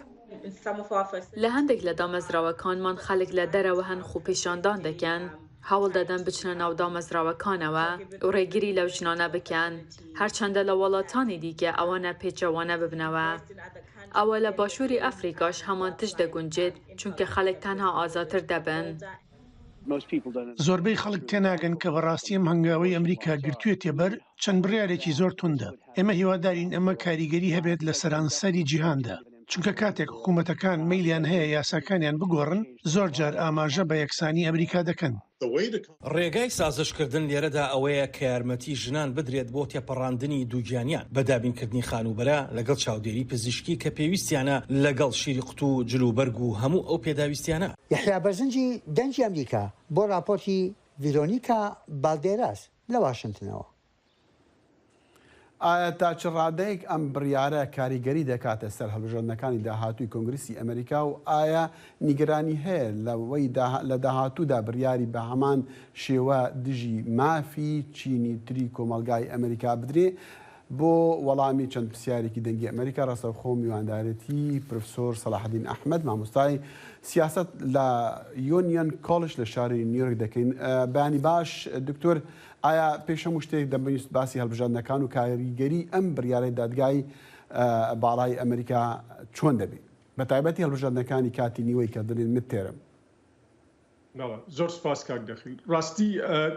لە هەندێک لە دامەزراوەکانمان خەڵک لە دەرەوە هەن خۆپیشاندان دەکەن، هەوڵ دەدەن بچنە ناو دامەزراوەکانەوە و ڕێگری لەو ژنانە بکەن، هەرچەندە لە وڵاتانی دیکە ئەوانە پێچەوانە ببنەوە. ئەوە لە باشووری ئەفریکاش هەمان تشت دەگونجێت، چونکە خەڵک تەنها ئازاتر دەبن. زۆربەی خەڵک تێناگەن کە بەڕاستی ئەم هەنگاوەی ئەمریکا گرتوویەتیە بەر چەند بڕیارێکی زۆر توندە. ئێمە هیوادارین ئەمە کاریگەری هەبێت لە سەرانسەری جیهاندا. چونکە کاتێک حکوومەتەکان مەیلیان هەیە یاساکانیان بگۆڕن، زۆر جار ئاماژە بە یەکسانی ئەمریکا دەکەن. ڕێگای سازشکردن لێرەدا ئەوەیە کە یارمەتی ژنان بدرێت بۆ تێپەڕاندنی دووگیانیان بە دابینکردنی خانووبەرە لەگەڵ چاودێری پزیشکی کە پێویستیانە لەگەڵ شیری قوتوو و جلوبەرگ و هەموو ئەو پێداویستیانە. یەحیا بەرزنجی، دەنگی ئەمریکا، بۆ ڕاپۆرتی ڤیرۆنیکا بالدێراس لە واشنتنەوە. ئایا تا چ ڕادەیەک ئەم بڕیارە کاریگەری دەکاتە سەر هەڵبژاردنەکانی داهاتووی کۆنگرسی ئەمریکا و ئایا نیگەرانی هەیە لەوەی لە داهاتوودا بڕیاری بە هەمان شێوە دژی مافی چینی تری کۆمەڵگای ئەمریکا بدرێ؟ بۆ وەڵامی چەند پرسیارێکی دەنگی ئەمریکا ڕاستەوخۆ میواندارێتی پرفسۆر سەلاحەدین ئەحمەد مامۆستای سیاسەت لە یۆنیۆن کۆڵج لە شاری نیویۆرک دەکەین. بەیانی باش دکتۆر ئایا پێش هەموو شتێک دەمەویست باسی هەڵبژاردنەکان و کاریگەری ئەم بڕیارەی دادگای باڵای ئەمریکا چۆن دەبێت؟ بە تایبەتی هەڵبژاردنەکانی کاتی نیوەی کە دەڵێن midterm. بەڵێ زۆر سپاس کاک دەخیل. ڕاستی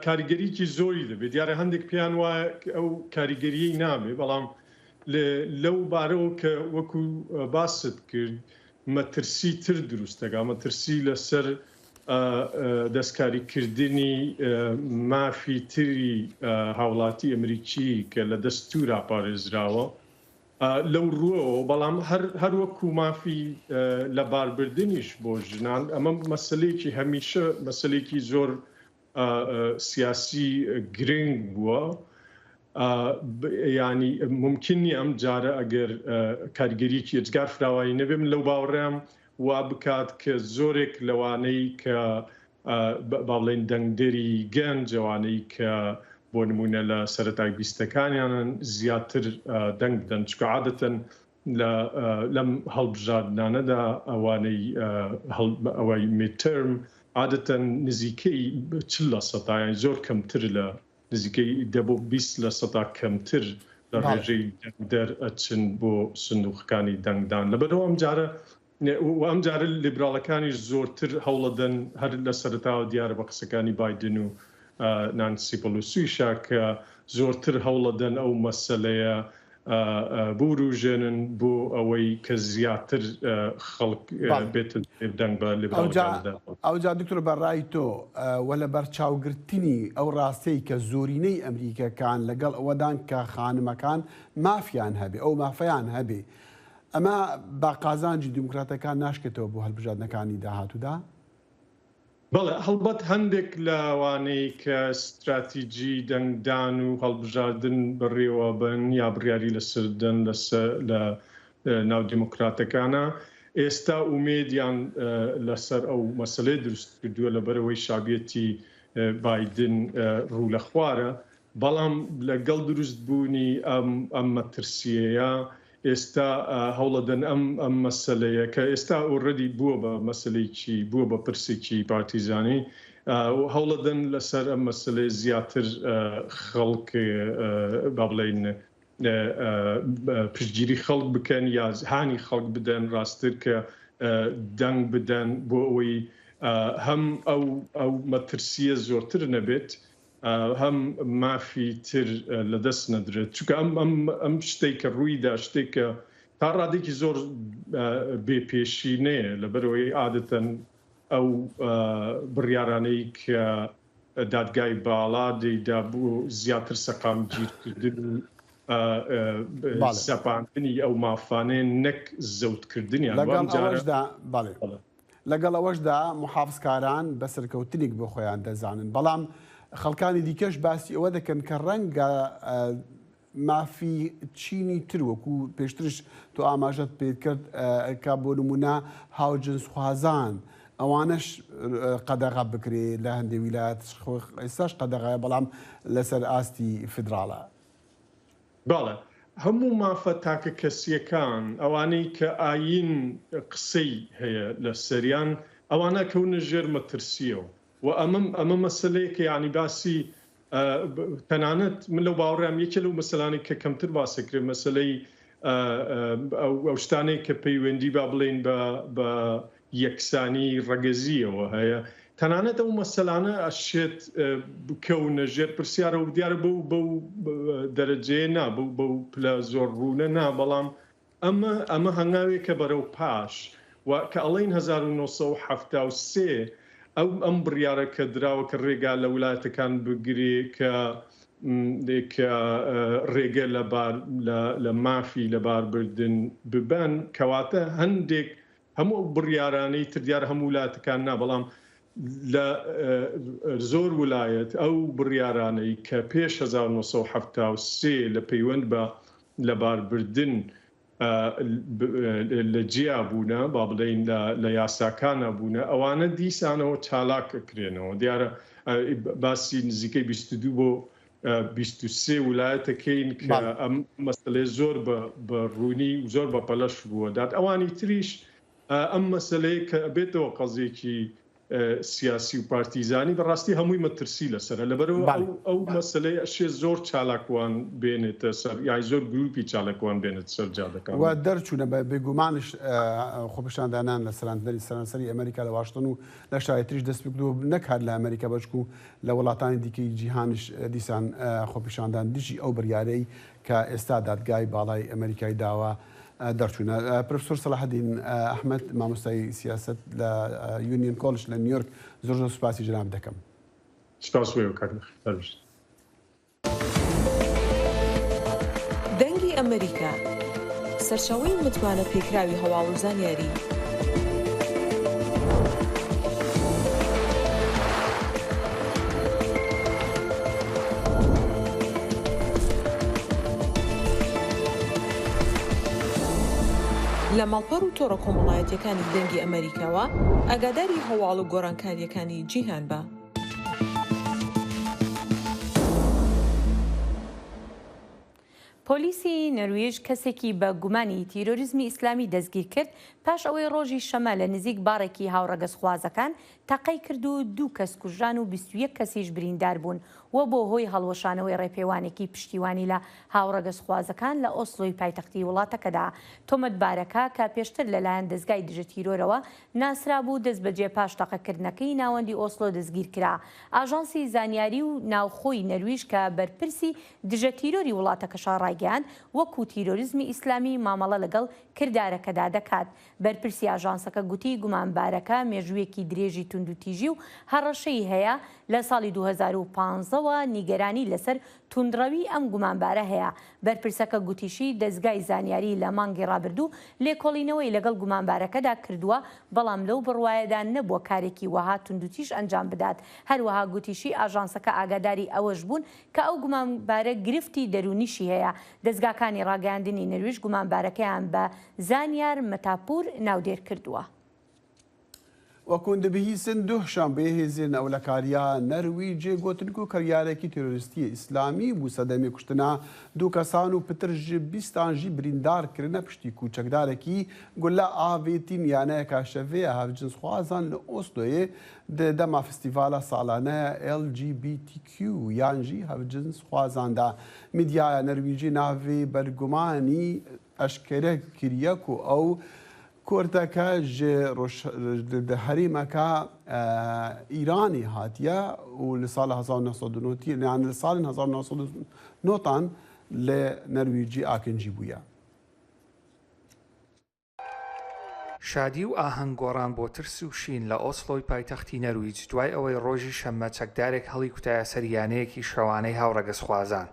کاریگەریی زۆری دەبێت. دیارە هەندێک پێیان وایە ئەو کاریگەریی نابێ، بەڵام لەو بارەوە کە وەکو باست کرد مەترسی تر دروست دەکات، مەترسی لەسەر دەستکاریکردنی مافی تری هاوڵاتی ئەمریکی کە لە دەستورا پارێزراوە لەو ڕووەوە، بەڵام هەر وەکو مافی لەباربردنیش بۆ ژنان ئەمە مەسەلەیەکی هەمیشە مەسەلەیەکی زۆر سیاسی گرنگ بووە ینی ممکن نییە ئەم جارە ئەگەر کاریگەریەکی ئێجگار فراوانی نەبێ من لەو باوەڕێم وا بکات کە زۆرێک لەوانەی کە با بڵێین دەنگدەری گەنج ئەوانەی کە بۆ نمونە لە سەرەتای بیستەکانیانن زیاتر دەنگ بدەن چونکە عادەتەن لە لەم هەڵبژاردنانەدا ئەوانەی ئەوەی midterm عادەتەن نزیکەی 40 لە سەدا یانی زۆر کەمتر لە. نزیکەی دە بۆ 20 لە سەدا کەمتر لە ڕێژەی دەنگدەر ئەچن بۆ سندوقەکانی دەنگدان. لەبەرئەوە ئەمجارە و ئەمجارە لیبراڵەکانیش زۆرتر هەوڵەدەن، هەر لە سەرەتاوە دیارە بە قسەکانی بایدن و نانسی پڵوسیشە کە زۆرتر هەوڵەدەن ئەو مەسەلەیە بوروژێنن بۆ ئەوەی کە زیاتر خەڵک بێتە دەنگ بە لیبراڵەکان بدەن. ئەوجا دکتۆر بە ڕای تۆ و لە بەرچاوگرتنی ئەو ڕاستیەی کە زۆرینەی ئەمریکەکان لەگەڵ ئەوەدان کە خانمەکان مافیان هەبێ ئەو مافەیان هەبێ ئەمە بە قازانجی دیموکراتەکان ناشکێتەوە بۆ هەلبژاردنەکانی داهاتوودا؟ بەڵێ، هەڵبەت هەندێک لەوانەی کە ستراتیجی دەنگدان و هەڵبژاردن بەڕێوەبەن یا بڕیاری لەسەر دەن لە ناو دیموکراتەکانە ئێستا ئومێدیان لەسەر ئەو مەسەلەیە دروست کردووە لەبەرئەوەی شەعبیەتی بایدن ڕوو لە خوارە بەڵام لەگەڵ دروست بوونی ئەم ئەم مەترسیەیە ئێستا هەوڵەدەن ئەم ئەم مەسەلەیە کە ئێستا ئۆڕێدی بووە بە مەسەلەیەکی بووە بە پرسێکی پارتیزانی هەوڵەدەن لەسەر ئەم مەسەلەیە زیاتر خەڵک با بڵێین پشتگیری خەڵک بکەن یا هانی خەڵک بدەن ڕاستتر کە دەنگ بدەن بۆ ئەوەی هەم ئەو ئەو مەترسیە زۆرتر نەبێت هەم مافی تر لەدەست نەدرێت چونکە ئەم ئەم ئەم شتێک کە ڕوویدا شتێک کە تا ڕادێکی زۆر بێ پێشینەیە لەبەرەوەی عادەتەن ئەو بڕیارانەی کە دادگای باڵا دەیدا بۆ زیاتر سەقامگیرکردن و سەپاندنی ئەو مافانەیە نەک زەوتکردنیان. لەگەڵ ئەوەشدا بەڵێ. لەگەڵ ئەوەشدا موحافزکاران بە سەرکەوتنێک بۆ خۆیان دەزانن، بەڵام خەڵکانی دیکەش باسی ئەوە دەکەن کە ڕەنگە مافی چینی تر وەکو پێشترش تۆ ئاماژەت پێ کرد کە بۆ نمونە هاوجنسخوازان ئەوانەش قەدەغە بکرێ لە هەندێ ویلایەت ئێستاش قەدەغەیە بەڵام لەسەر ئاستی فیدراڵە. بەڵێ هەموو مافە تاکەکەسییەکان، ئەوانەی کە ئایین قسەی هەیە لەسەریان، ئەوانە ئەکەونە ژێر مەترسییەوە و ئەمە ئەمە مەسەلەیەکە یانی باسی تەنانەت من لەو باوەڕام یەکێ لەو مەسەلانەی کە کەمتر باس ئەکرێ مەسەلەی ئەو شتانەی کە پەیوەندی با بڵێین بە بە یەکسانی ڕەگەزییەوە هەیە، تەنانەت ئەو مەسەلانە ئەشێت بکەونە ژێر پرسیارەوە، دیارە بەو بەو دەرەجەیە نا، بەو بەو پلە زۆر ڕوونە نا، بەڵام ئەمە ئەمە هەنگاوێکە بەرەو پاش و کە ئەڵێین 1973 ئەو ئەم بڕیارە کە دراوە کە ڕێگا لە ولایەتەکان بگرێ کە کە ڕێگە لە بار لە مافی لەباربردن ببەن، کەواتە هەندێک هەموو ئەو بڕیارانەی تر دیارە هەموو ولایەتەکان نا بەڵام لە زۆر ولایەت ئەو بڕیارانەی کە پێش 1973 لە پەیوەند بە لەباربردن لە جیا بوونە با بڵێین لە یاساکانە بوونە ئەوانە دیسانەوە چالاک ئەکرێنەوە دیارە باسی نزیکەی 22 بۆ 23 ولایەتەکەین کە ئەم مەسەلەیە زۆر بە ڕوونی و زۆر بە پەلەش ڕووەدات ئەوانی تریش ئەم مەسەلەیە کە ئەبێتەوە قەزیەکی سیاسی و پارتیزانی بەڕاستی هەمووی مەترسی لەسەرە لەبەرەوە ئەو ئەو مەسەلەی ئەشێ زۆر چالاکوان بێنێتە سەر یای زۆر گروپی چالاکوان بێنێتە سەر جادەکان. و دەرچوونە بە بێگومانش خۆپیشاندانان لە سەرانسەری سەرانسەری ئەمریکا لە واشنتن و لە شاری تریش دەست پێکردووە نەک هەر لە ئەمریکا بەشکو لە وڵاتانی دیکەی جیهانیش دیسان خۆپیشاندان دژی ئەو بڕیارەی کە ئێستا دادگای باڵای ئەمریکای داوە دەرچوونە. پرۆفسۆر سەلاحەدین ئەحمەد مامۆستای سیاسەت لە یونیۆن کۆلج لە نیویۆرک زۆر زۆر سوپاسی جەنابت دەکەم. سوپاس بۆ ئێوە کاک نەخشە. هەر بژیت. دەنگی ئەمەریکا، سەرچاوەی متمانە پێکراوی هەواڵ و زانیاری. لە ماڵپەڕ و تۆڕە کۆمەڵایەتیەکانی دەنگی ئەمەریکاوە ئاگاداری هەواڵ و گۆڕانکاریەکانی جیهان بە. پۆلیسی نەرویژ کەسێکی بە گومانی تیرۆریزمی ئیسلامی دەستگیرکرد پاش ئەوەی ڕۆژی شەمە لە نزیک باڕێکی هاوڕەگەزخوازەکان تەقەی کرد و دوو کەس کوژران و 21 کەسیش بریندار بوون و بۆ هۆی هەڵوەشانەوەی ڕێپێوانێکی پشتیوانی لە هاوڕەگەزخوازەکان لە ئۆسلۆی پایتەختی وڵاتەکەدا. تۆمەتبارەکە کە پێشتر لەلایەن دەزگای دژە تیرۆرەوە ناسرابوو، دەستبەجێ پاش تەقەکردنەکەی ناوەندی ئۆسلۆ دەستگیرکرا. ئاژانسی زانیاری و ناوخۆی نەرویژ کە بەرپرسی دژە تیرۆری وڵاتەکەشە ڕایگەیاند، وەکو تیرۆریزمی ئیسلامی مامەڵە لەگەڵ کردارەکەدا دەکات. بەرپرسی ئاژانسەکە گوتی گومانبارەکە مێژوویەکی درێژی توندوتیژی و هەڕەشەی هەیە، لە ساڵی 2015 وە نیگەرانی لەسەر توندڕەوی ئەم گومانبارە هەیە. بەرپرسەکە گوتیشی دەزگای زانیاری لە مانگی ڕابردوو لێکۆڵینەوەی لەگەڵ گومانبارەکەدا کردووە، بەڵام لەو بڕوایەدا نەبووە کارێکی وەها توندوتیژ ئەنجام بدات. هەروەها گوتیشی ئاژانسەکە ئاگاداری ئەوەش بوون کە ئەو گومانبارە گرفتی دەروونیشی هەیە. دەزگاکانی ڕاگەیاندنی نەرویژ گومانبارەکەیان بە زانیار مەتاپوور ناودێر کردووە. وەک hûn dibihîsin duh şanbê hêzên ewlekariya Nerwîcê gotin ku kiryarekî terorîstiyê îslamî bû sedemê kuştina du kesan û pitir ji bîstan jî birîndar kirine piştî ku çekdarekî gule avêtî miyaneyeka şevê ya hevcinsxwazan li Osloyê di dema festîvala salane ya LGBTQ yan jî hevcinsxwazan de. Medyaya Nerwîcê navê bergumanî eşkere kiriye ku ew Kurdeke ji di herêmeke Îranê hatiye û li sala 1990 yani li salên 1990 li Nerwîcî akincî bûye. شادی و ئاهەنگ گۆڕان بۆ ترس و شین لە ئۆسلۆی پایتەختی نەرویج دوای ئەوەی ڕۆژی شەممە چەکدارێک هەڵیکوتایە سەر یانەیەکی شەوانەی هاوڕەگەزخوازان.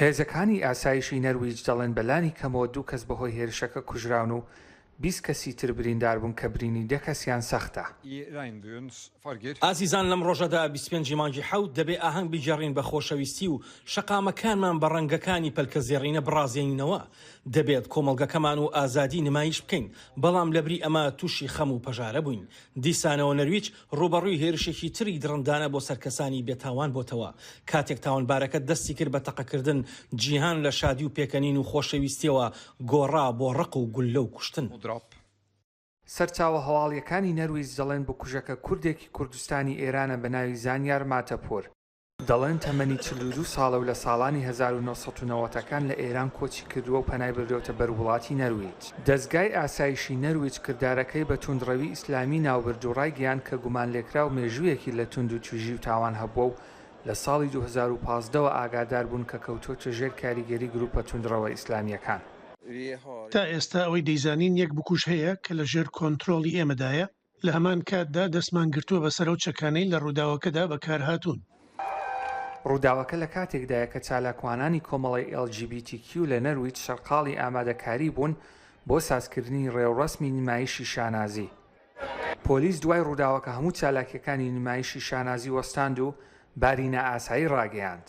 هێزەکانی ئاسایشی نەرویج دەڵێن بە لانی کەمەوە دوو کەس بەهۆی هێرشەکە کوژراون و 20 کەسی تر بریندار بوون کە برینی دە کەسیان سەختە. ئازیزان لەم ڕۆژەدا 25 ی مانگی حەوت دەبێ ئاهەنگ بگێڕین بە خۆشەویستی و شەقامەکانمان بە ڕەنگەکانی پەلکەزێڕینە بڕازێنینەوە، دەبێت کۆمەڵگەکەمان و ئازادی نمایش بکەین، بەڵام لەبری ئەمە تووشی خەم و پەژارە بووین. دیسانەوە نەرویج ڕووبەڕووی هێرشێکی تری دڕندانە بۆ سەر کەسانی بێتاوان بۆتەوە. کاتێک تاوانبارەکە دەستی کرد بە تەقەکردن، جیهان لە شادی و پێکەنین و خۆشەویستیەوە گۆڕا بۆ ڕق و گوللە و کوشتن. سەرچاوە هەواڵییەکانی نەرویج دەڵێن بکوژەکە کوردێکی کوردستانی ئێرانە بە ناوی زانیار ماتەپوور. دەڵێن تەمەنی 42 ساڵە و لە ساڵانی 1990 ەکان لە ئێران کۆچی کردووە و پەنای بردۆتە بەر وڵاتی نەرویج. دەزگای ئاسایشی نەرویج کردارەکەی بە توندڕەوی ئیسلامی ناوبرد و ڕایگەیاند کە گومانلێکراو مێژوویەکی لە توندوتیژی و تاوان هەبووە و لە ساڵی 2015 وە ئاگادار بوون کە کەوتۆتە ژێر کاریگەری گروپە توندڕەوە ئیسلامییەکان. تا ئێستا ئەوەی دەیزانین یەک بکوژ هەیە کە لە ژێر کۆنترۆڵی ئێمەدایە، لە هەمان کاتدا دەستمان گرتووە بەسەر ئەو چەکانەی لە ڕووداوەکەدا بەکارهاتوون. ڕووداوەکە لە کاتێکدایە کە چالاکوانانی کۆمەڵەی LGBTQ لە نەرویج سەرقاڵی ئامادەکاری بوون بۆ سازکردنی ڕێوڕەسمی نمایشی شانازی. پۆلیس دوای ڕووداوەکە هەموو چالاکییەکانی نمایشی شانازی وەستاند و باری نائاسایی ڕاگەیاند.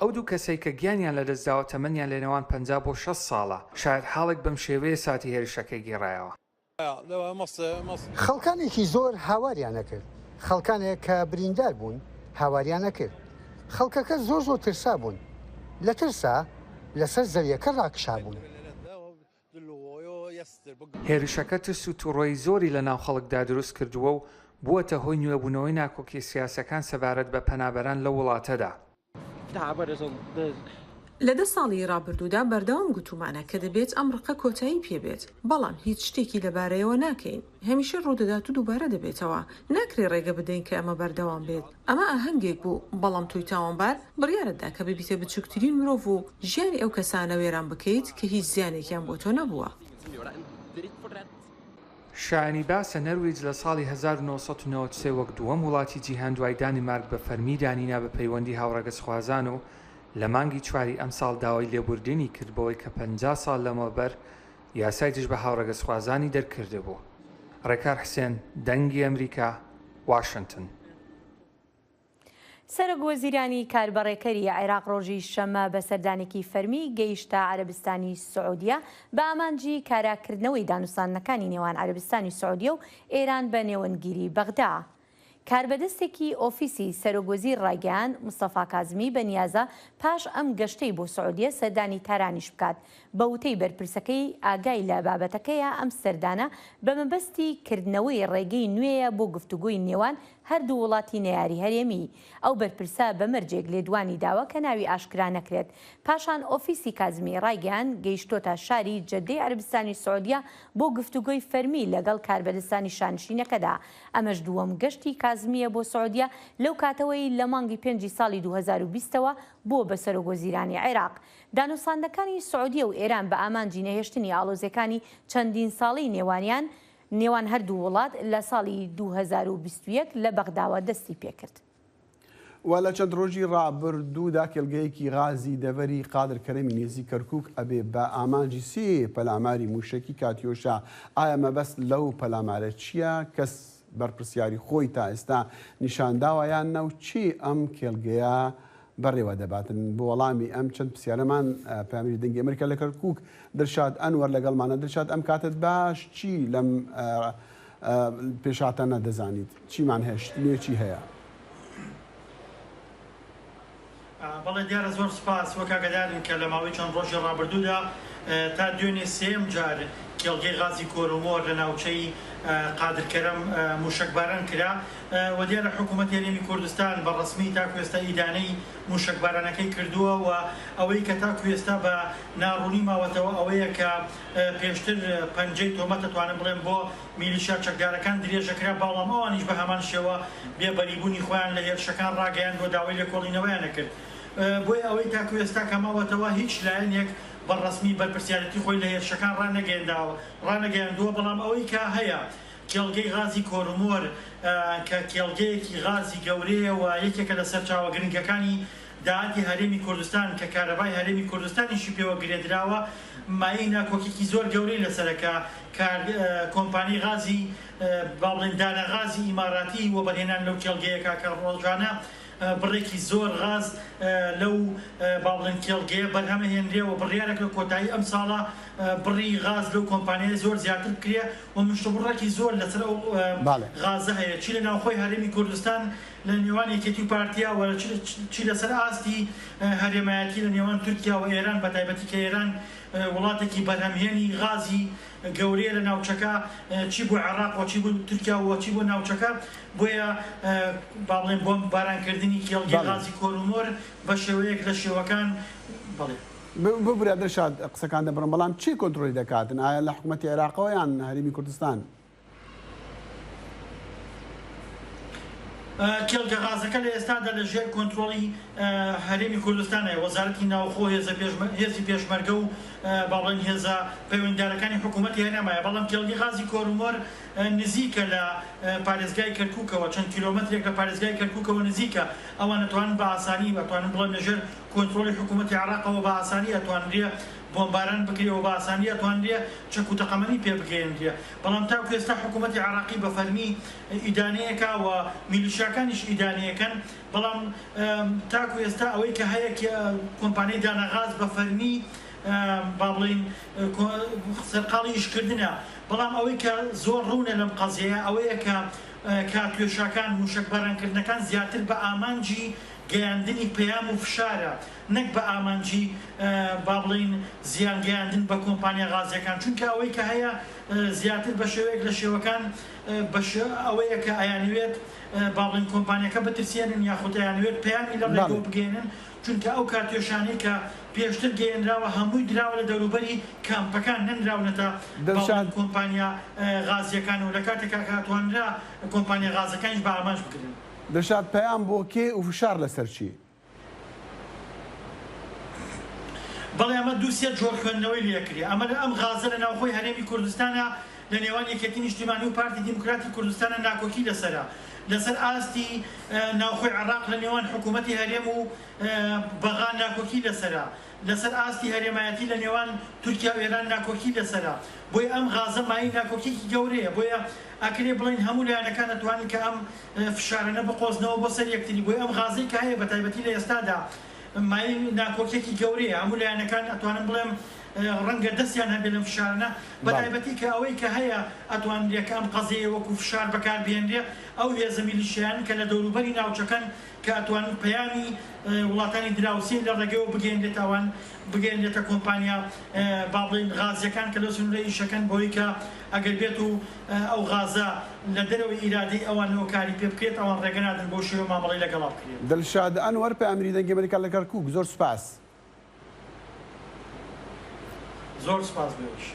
ئەو دوو کەسەی کە گیانیان لەدەستداوە تەمەنیان لەنێوان 50 بۆ 60 ساڵە، شایەتحاڵێک بەم شێوەیە ساتی هێرشەکەی گێڕایەوە. خەڵکانێکی زۆر هاواریان ئەکرد، خەڵکانێک کە بریندار بوون هاواریان ئەکرد. خەڵکەکە زۆر زۆر ترسابوون، لە ترسا لەسەر زەویەکە ڕاکشابوون. هێرشەکە ترس و توڕەیی زۆری لە ناو خەڵکدا دروست کردووە و بووەتە هۆی نوێبوونەوەی ناکۆکیە سیاسیەکان سەبارەت بە پەنابەران لەو وڵاتەدا. لە دە ساڵی ڕابردوودا بەردەوام گوتوومانە کە دەبێت ئەم ڕقە کۆتایی پێ بێت، بەڵام هیچ شتێکی لەبارەیەوە ناکەین. هەمیشە ڕوودەدات و دووبارە دەبێتەوە. ناکرێ ڕێگە بدەین کە ئەمە بەردەوام بێت. ئەمە ئاهەنگێک بوو، بەڵام تۆی تاوانبار بڕیارت دا کە ببیتە بچووکترین مرۆڤ و ژیانی ئەو کەسانە وێران بکەیت کە هیچ زیانێکیان بۆ تۆ نەبووە. شایانی باسە نەرویج لە ساڵی 1993 وەک دووەم وڵاتی جیهان دوای دانیمارک بە فەرمی دانینا بە پەیوەندی هاوڕەگەزخوازان و لە مانگی چواری ئەمساڵ داوای لێبوردنی کرد بەوەی کە 50 ساڵ لەمەوبەر یاسای دژ بە هاوڕەگەزخوازانی دەرکردبوو. ڕێکار حسێن، دەنگی ئەمریکا، واشنتن. سەرۆک وەزیرانی کاربەڕێکەری عێراق ڕۆژی شەممە بە سەردانێکی فەرمی گەیشتە عەرەبستانی سعودیە بە ئامانجی کاراکردنەوەی دانوستاندنەکانی نێوان عەرەبستانی سعودیە و ئێران بە نێوەندگیری بەغدا. کاربەدەستێکی ئۆفیسی سەرۆکوەزیر ڕایگەیاند، مستەفا کازمی بەنیازە پاش ئەم گەشتەی بۆ سعودیە سەردانی تارانیش بکات. بە وتەی بەرپرسەکەی ئاگای لە بابەتەکەیە، ئەم سەردانە بە مەبەستی کردنەوەی ڕێگەی نوێیە بۆ گفتوگۆی نێوان هەردوو وڵاتی نەیاری هەرێمی. ئەو بەرپرسە بە مەرجێک لێدوانی داوە کە ناوی ئاشکرا نەکرێت. پاشان ئۆفیسی کازمی ڕایگەیاند گەیشتۆتە شاری جەدەی عەرەبستانی سعودیە بۆ گفتوگۆی فەرمی لەگەڵ کاربەدەستانی شانشینەکەدا. ئەمەش دووەم گەشتی کازمییە بۆ سعودیە لەو کاتەوەی لە مانگی پێنجی ساڵی 2020 ەوە بووە بە سەرۆکوەزیرانی عێراق. دانوستاندنەکانی سعودیە و ئێران بە ئامانجی نەهێشتنی ئاڵۆزییەکانی چەندین ساڵەی نێوانیان نێوان هەردوو وڵات لە ساڵی 2021 لە بەغداوە دەستیپێکرد. و لە چەند ڕۆژی ڕابردوودا کێڵگەیەکی غازی دەڤەری قادر کەرەمی نێزیک کەرکوک ئەبێ بە ئامانجی سێ پەلاماری موشەکی کاتیۆشا، ئایا مەبەست لەو پەلامارە چیە؟ کەس بەرپرسیاری خۆی تا ئێستا نیشانداوە یان نا و کێ ئەم کێڵگەیە بەڕێوە دەباتن؟ بۆ وەڵامی ئەم چەند پرسیارەمان پەیامنێری دەنگی ئەمریکا لە کەرکوک دلشاد ئەنوەر لەگەڵمانە. دلشاد ئەم کاتەت باش، چی لەم پێشهاتانە دەزانیت؟ چیمان هەیە؟ شتی نوێ چی هەیە؟ بەڵێ دیارە زۆر سوپاس، وەک ئاگادارن کە لە ماوەی چەند ڕۆژی ڕابردوودا تا دوێنێ سێیەم جار کێڵگەی غازی کۆرۆمۆر لە ناوچەی قادر کەرەم مووشەکباران کرا و دیارە حکوومەتی هەرێمی کوردستان بە ڕەسمی تاکو ئێستا ئیدانەی مووشەکبارانەکەی کردووە و ئەوەی کە تاکو ئێستا بە ناڕوونی ماوەتەوە ئەوەیە کە پێشتر پەنجەی تۆمەت ئەتوانم بڵێم بۆ میلیشیا چەکدارەکان درێژەکرا، بەاڵم ئەوانیش بە هەمان شێوە بێ بەریبوونی خۆیان لە هێرشەکان ڕاگەیاند و داوای لێکۆڵینەوەیان نەکرد. بۆیە ئەوەی تاکو ئێستا کە ماوەتەوە هیچ لایەنێک بە ڕەسمی بەرپرسیارێتی خۆی لە هێرشەکان ڕانەگەیاندووە، بەڵام ئەوەی کە هەیە کێڵگەی غازی کۆرمۆر کە کێڵگەیەکی غازی گەورەیە و یەکێکە لە سەرچاوە گرنگەکانی داهاتی هەرێمی کوردستان کە کارەبای هەرێمی کوردستانیشی پێوە گرێدراوە مایەی ناکۆکیکی زۆر گەورەی لەسەرە کە کار کۆمپانیای غازی با بڵێین دانە غازی ئیماراتی وەبەرهێنان لەو کێڵگەیە کا کە ڕۆژانە بڕێکی زۆر غاز لەو با بڵێن کێڵگەیە بەرهەمەهێنرێ و بڕیارە لە کۆتایی ئەم ساڵە بڕی غاز لەو کۆمپانیایە زۆر زیاتر بکرێ و مشتومڕێکی زۆر لەسەر ئەو غازە هەیە چی لە ناوخۆی هەرێمی کوردستان لە نێوان یەکێتی و پارتیا و چی لەسەر ئاستی هەرێمایەتی لە نێوان تورکیا و ئێران بەتایبەتی کە ئێران وڵاتێکی بەرهەمهێنی غازی گەورەیە لە ناوچەکە چی بۆ عێراق و چی بۆ تورکیا و چی بۆ ناوچەکە بۆیە با بڵێین بۆمب بارانکردنی کێڵگەی غازی کۆرومۆر بە شێوەیەک لە شێوەکان بەڵێ. ببورە دلشاد قسەکان دەبڕم بەڵام کێ کۆنترۆلی دەکاتن ئایا لە حکومەتی عێراقەوە یان هەرێمی کوردستان؟ کێڵگە غازەکە لە ئێستادا لە ژێر کۆنترۆڵی هەرێمی کوردستانە، وەزارەتی ناوخۆ، هێزی پێشمەرگە و با بڵێین هێزە پەیوەندیدارەکانی حکوومەتی هەرێمایە، بەڵام کێڵگەی غازی کۆرومۆر نزیکە لە پارێزگای کەرکووکەوە، چەند کیلۆمەترێک لە پارێزگای کەرکووکەوە نزیکە، ئەوان ئەتوانن بە ئاسانی ئەتوانن بڵێم لە ژێر کۆنترۆڵی حکوومەتی عێراقەوە بە ئاسانی ئەتوانرێ بۆمباران بکرێ و بە ئاسانی ئەتوانرێ چەک و تەقەمەنی پێ بگەیەنرێ. بەڵام تاکو ئێستا حکوومەتی عێراقی بە فەرمی ئیدانەیەکا و میلیشیاکانیش ئیدانەیەکەن، بەڵام تاکو ئێستا ئەوەی کە هەیە کۆمپانیای دانەغاز بە فەرمی با بڵێین سەرقاڵی ئیشکردنە، بەڵام ئەوەی کە زۆر ڕوونە لەم قەزیەیە ئەوەیە کە کاتوێشاکان، مووشەکبارانکردنەکان زیاتر بە ئامانجی گەیاندنی پەیام و فشارە نەک بە ئامانجی با بڵێین زیان گەیاندن بە کۆمپانیا غازیەکان، چونکە ئەوەی کە هەیە زیاتر بە شێوەیەک لە شێوەکان بە ئەوەیە کە ئەیانەوێت با بڵێین کۆمپانیاکە بترسێنن یاخود ئەیانەوێت پەیامی لە ڕێگەوە بگەیەنن، چونکە ئەو کاتیۆشانەی کە پێشتر گەیەنراوە هەمووی دراوە لە دەوروبەری کامپەکان نەنراونەتە با بڵێین کۆمپانیا غازیەکان و لە کاتێکا کە ئەتوانرا کۆمپانیا غازەکانیش بە ئامانج بگرن. دڵشاد پەیام بۆ کێ و فشار لەسەر چی؟ بەڵێ ئەمە دوو سێ جۆر خوێندنەوەی لێ ئەکرێ ئەمە لە ئەم غازە لە ناوخۆی هەرێمی کوردستانە لە نێوان یەکێتی نیشتیمانی و پارتی دیموکراتی کوردستانە ناکۆکی لەسەرە لەسەر ئاستی ناوخۆی عێڕاق لە نێوان حکوومەتی هەرێم و بەغا ناکۆکی لەسەرە لەسەر ئاستی هەرێمایەتی لە نێوان تورکیا و ئێران ناکۆکی لەسەرە بۆیە ئەم غازە مایەی ناکۆکیەکی گەورەیە بۆیە ئەکرێ بڵێین هەموو لایەنەکان ئەتوانن کە ئەم فشارانە بقۆزنەوە بۆ سەر یەکتری بۆیە ئەم غازەی کە هەیە بەتایبەتی لە ئێستادا مایەی ناکۆکیەکی گەورەیە هەموو لایەنەکان ئەتوانم بڵێم. ڕەنگە دەستیان هەبێ لەم فشارانە بە تایبەتی کە ئەوەی کە هەیە ئەتوانرێ کە ئەم قەزیەیە وەکوو فشار بەکار بهێنرێ ئەو هێزە میلیشیایانن کە لە دەوروبەری ناوچەکەن کە ئەتوانن پەیامی وڵاتانی دراوسێ لە ڕێگەیەوە بگەیەنرێتە ئەوان بگەیەنرێتە کۆمپانیا با بڵێین غازیەکان کە لەو سنوورە ئیشەکەن بەوەی کە ئەگەر بێت و ئەو غازە لە دەرەوەی ئیرادەی ئەوانەوە کاری پێ بکرێت ئەوان ڕێگە نادەن بەو شێوە مامەڵەی لەگەڵا بکرێت. دڵشاد ئەنوەر، پەیامنێری دەنگی ئەمەریکا لە کەرکووک، زۆر سوپاس. زۆر سوپاس بۆ ئێوەش.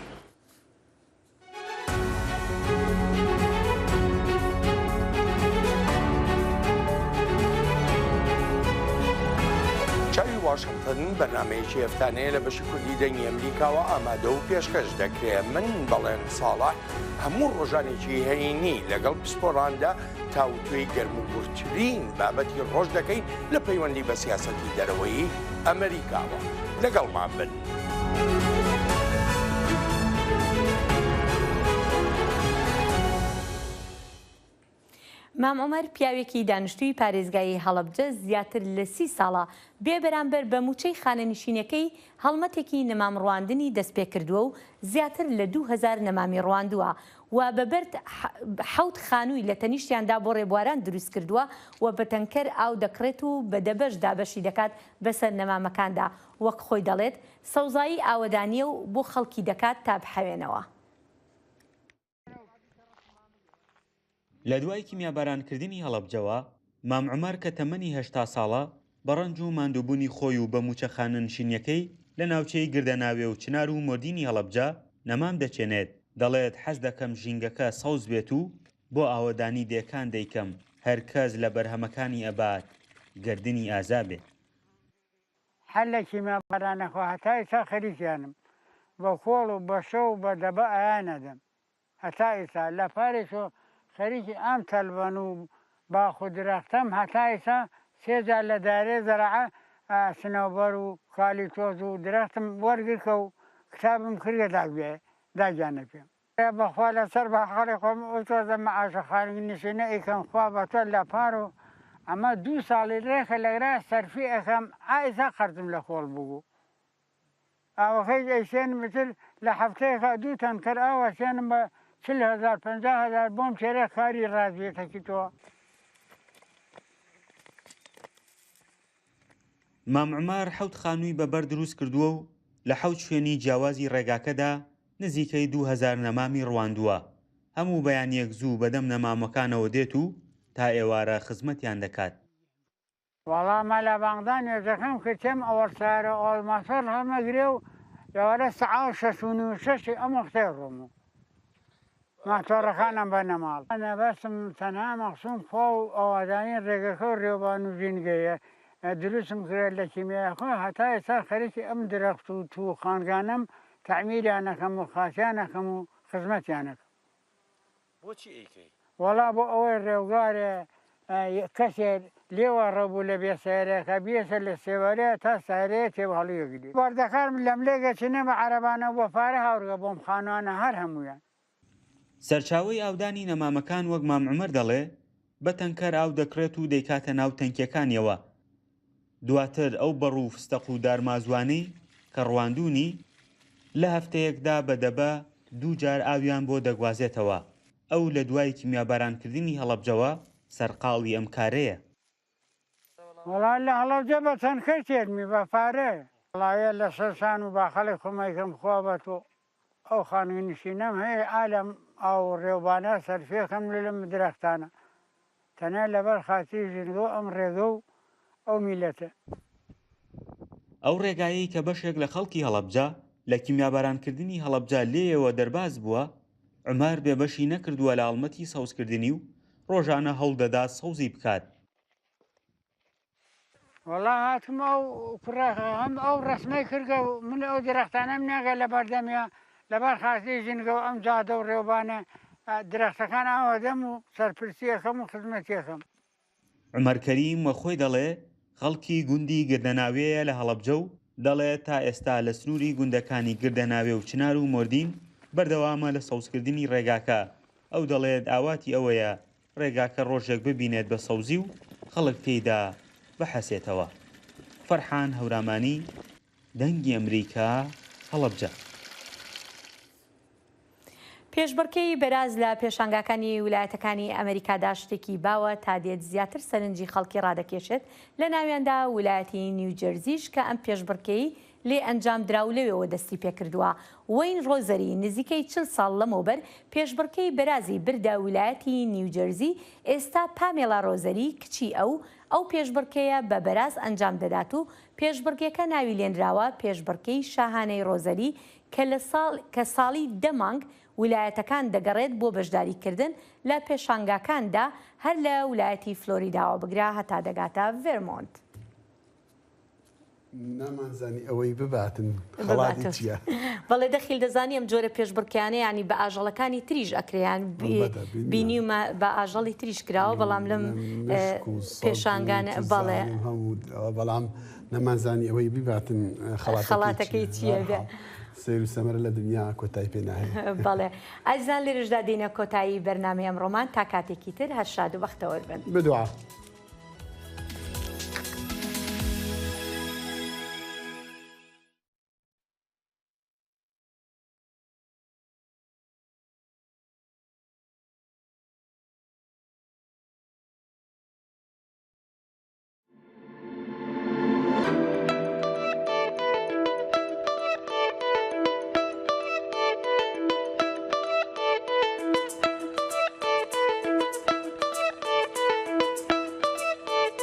چاوی واشنتن بەرنامەیەکی هەفتانەیە لە بەشی کوردی دەنگی ئەمریکاوە ئامادە و پێشکەش دەکرێ من بەڵێن ساڵح هەموو ڕۆژانێکی هەینی لەگەڵ پسپۆڕاندا تاوتوێی گەرموگوڕترین بابەتی ڕۆژ دەکەین لە پەیوەندی بە سیاسەتی دەرەوەیی ئەمریکاوە. لەگەڵمان بن. مام عومەر پیاوێکی دانیشتووی پارێزگای هەڵەبجە زیاتر لە سی ساڵە بێ بەرامبەر بە مووچەی خانەنشینەکەی هەڵمەتێکی نەمام ڕواندنی دەستپێکردووە و زیاتر لە 2000 نەمامی ڕواندووە و بە بەرد حەوت خانووی لە تەنیشتیاندا بۆ ڕێبواران دروستکردووە و بە تەنکەر ئاو دەکڕێت و بە دەبەش دابەشی دەکات بەسەر نەمامەکاندا، وەک خۆی دەڵێت، سەوزایی ئاوەدانییە و بۆ خەڵکی دەکات تا بحەوێنەوە. لە دوای کیمیابارانکردنی هەڵەبجەوە، مام عومەر کە تەمەنی 80 ساڵە، بە ڕەنج و ماندووبوونی خۆی و بە مووچە خانەنشینییەکەی لە ناوچەی گردەناوێ و چنار و مۆردینی هەڵەبجە نەمام دەچێنێت، دەڵێت حەز دەکەم ژینگەکە سەوز بێت و بۆ ئاوەدانی دێکان دەیکەم، هەر کەس لە بەرهەمەکانی ئەبات گەردنی ئازا بێ. هەر لە کیمیابارانەکەوە هەتا ئیستا خەریکیانم، بە کۆڵ و بە شەو و بە دەبە ئەیانەدەم. هەتا ئیستا لە پارێکەوە خەریکی ئەم تەلبەن و باخ و درەختەم هەتا ئیستا سێ جار لە دایرەی زەراعە سنەوبەر و کالیتۆز و درەختم وەرگرکە و کتابم کردگە داگیانە پێم. بەخوا لەسەر باخەڵی خۆم ئەو تۆزە مەعاشە خانگ نشینە ئەیکەم خوا بەتۆ لەپار و ئەمە دوو ساڵی رێکە لەگرا سەرفی ئەکەم ئایسا قەرزم لە کۆڵ بوو ئاوەکەیش ئەیسێنم ئیتر لە هەفتەیەکا دوو تەنکەر ئاو ئەسێنم بە 40 هەزار 50 هەزار بۆم تێرێ کاری ڕازیەتەکی تۆ. مام عومەر حەوت خانووی بە بەرد دروست کردووە و لە حەوت شوێنی جیاوازی ڕێگاکەدا نزیکەی 2000 نەمامی ڕواندووە، هەموو بەیانییەک زوو بەدەم نەمامەکانەوە دێت و تا ئێوارە خزمەتیان دەکات. وەڵا مەلا بانگدا نوێژەکەم کرد تێم ئەوەڵ سەیارە ئەوەڵ ماتۆڕ هەڵمەگرێ و ئێوارە سەعات شەش و نیو شەشی ئەم وەختەی ڕۆم و ماتۆڕەکانم بەنە ماڵ. مەبەستم تەنها مەخسوم خوا و ئاوادانی ڕێگەکە و ڕێوبان و ژینگەیە دروستم کرد لە کیمیایەکە هەتا ئێستا خەریکی ئەم درەخت و توو و خانگانەم تەعمیریان ئەکەم و خاسیان ئەکەم و خزمەتیان ئەکەم. بۆچی ئەیکەی؟ وەڵا بۆ ئەوەی ڕێوگارێ کەسێ لێوە ڕەبوو لە بێ سەیارەکە بیەسە لە سێوارەیە تا سەیارەیە تێ هەڵیەگری بەردەکانم لەملێ گەچنە بە عەرەبانە بۆ پارە هاورگە بۆم خانوانە هەر هەموویان. سەرچاوەی ئاودانی نەمامەکان وەک مام عومەر دەڵێ، بە تەنکەر ئاو دەکڕێت و دەیکاتە ناو تەنکیەکانیەوە، دواتر ئەو بەڕوو و فستەق و دارمازوانەی کە ڕواندوونی، لە هەفتەیەکدا بە دەبە دوو جار ئاویان بۆ دەگوازێتەوە، ئەو لە دوای کیمیابارانکردنی هەڵەبجەوە سەرقاڵی ئەم کارەیە. وەڵا لە هەڵەبجە بە تەنکەر تێرمی بە پارە. وەڵایە لە سەر شان و باخەڵی خۆم ئەیکەم خوا بە تۆ ئەو خانووی نشینەم هەیە ئا لەم ئاو و ڕێوبانە سەرفێکەم لەم درەختانە تەنیا لەبەر خاتری ژینگە و ئەم ڕێگە و ئەو میلەتە. ئەو ڕێگایەی کە بەشێک لە خەڵکی هەڵەبجە لە کیمیابارانکردنی هەڵەبجە لێیەوە دەرباز بووە، عومەر بێبەشی نەکردووە لە هەڵمەتی سەوزکردنی و ڕۆژانە هەوڵدەدات سەوزی بکات. وەڵا هاتم ئەو کوڕە هەم ئەو ڕەسمەی کردگە و من ئەو درەختانەم ناگە لە بەردەمیا لەبەر خاتری ژینگە و ئەم جادە و ڕێوبانە درەختەکان ئاوەدەم و سەرپرسیەکەم و خزمەتیەکەم. عومەر کەریم وە خۆی دەڵێ خەڵکی گوندی گردەناوێیە لە هەڵەبجە و دەڵێت تا ئێستا لە سنووری گوندەکانی گردەناوێ و چنار و مۆردین بەردەوامە لە سەوزکردنی ڕێگاکە، ئەو دەڵێت ئاواتی ئەوەیە ڕێگاکە ڕۆژێک ببینێت بە سەوزی و خەڵک تێیدا بحەسێتەوە. فەرحان هەورامانی، دەنگی ئەمریکا، هەڵەبجە. پێشبڕکێی بەراز لە پێشانگاکانی ولایەتەکانی ئەمەریکادا شتێکی باوە تا دێت زیاتر سەرنجی خەڵکی ڕادەکێشێت، لە ناویاندا ولایەتی نیوجێرزیش کە ئەم پێشبڕکێی لێ ئەنجامدرا و لەوێوە دەستی پێکردووە. وەین ڕۆزەری نزیکەی 40 ساڵ لەمەوبەر پێشبڕکێی بەرازی بردە ولایەتی نیوجێرزی، ئێستا پامێڵا ڕۆزەری کچی ئەو، ئەو پێشبڕکێیە بە بەراز ئەنجام دەدات و پێشبڕکێکە ناوی لێنراوە پێشبڕکێی شاهانەی ڕۆزەری کە لە ساڵ کە ساڵی دە مانگ ولایەتەکان دەگەڕێت بۆ بەشداری کردن لە پێشانگاکاندا هەر لە ولایەتی فلۆریداوە بگرە هەتا دەگاتە ڤێرمۆنت. نامانزانی ئەوەی بباتن خەڵاتی چییە؟ بەڵێ دەخیل دەزانی ئەم جۆرە پێشبڕکێیانە یانی بە ئاژەڵەکانی تریش ئەکرێ یان بینیومە بە ئاژەڵی تریش کراوە بەڵام لەم پێشانگانە بەڵێ بەڵام نەمانزانی ئەوەی بیباتن خەڵاتەکەی چییە بێ. سەیر و سەمەرە لە دنیا کۆتای پێ ناهێ. بەڵێ ئازیزان لێرەشدا دێینە کۆتایی بەرنامەی ئەمڕۆمان تا کاتێکی تر هەر شاد و بەختەوەر بن. بدوعا.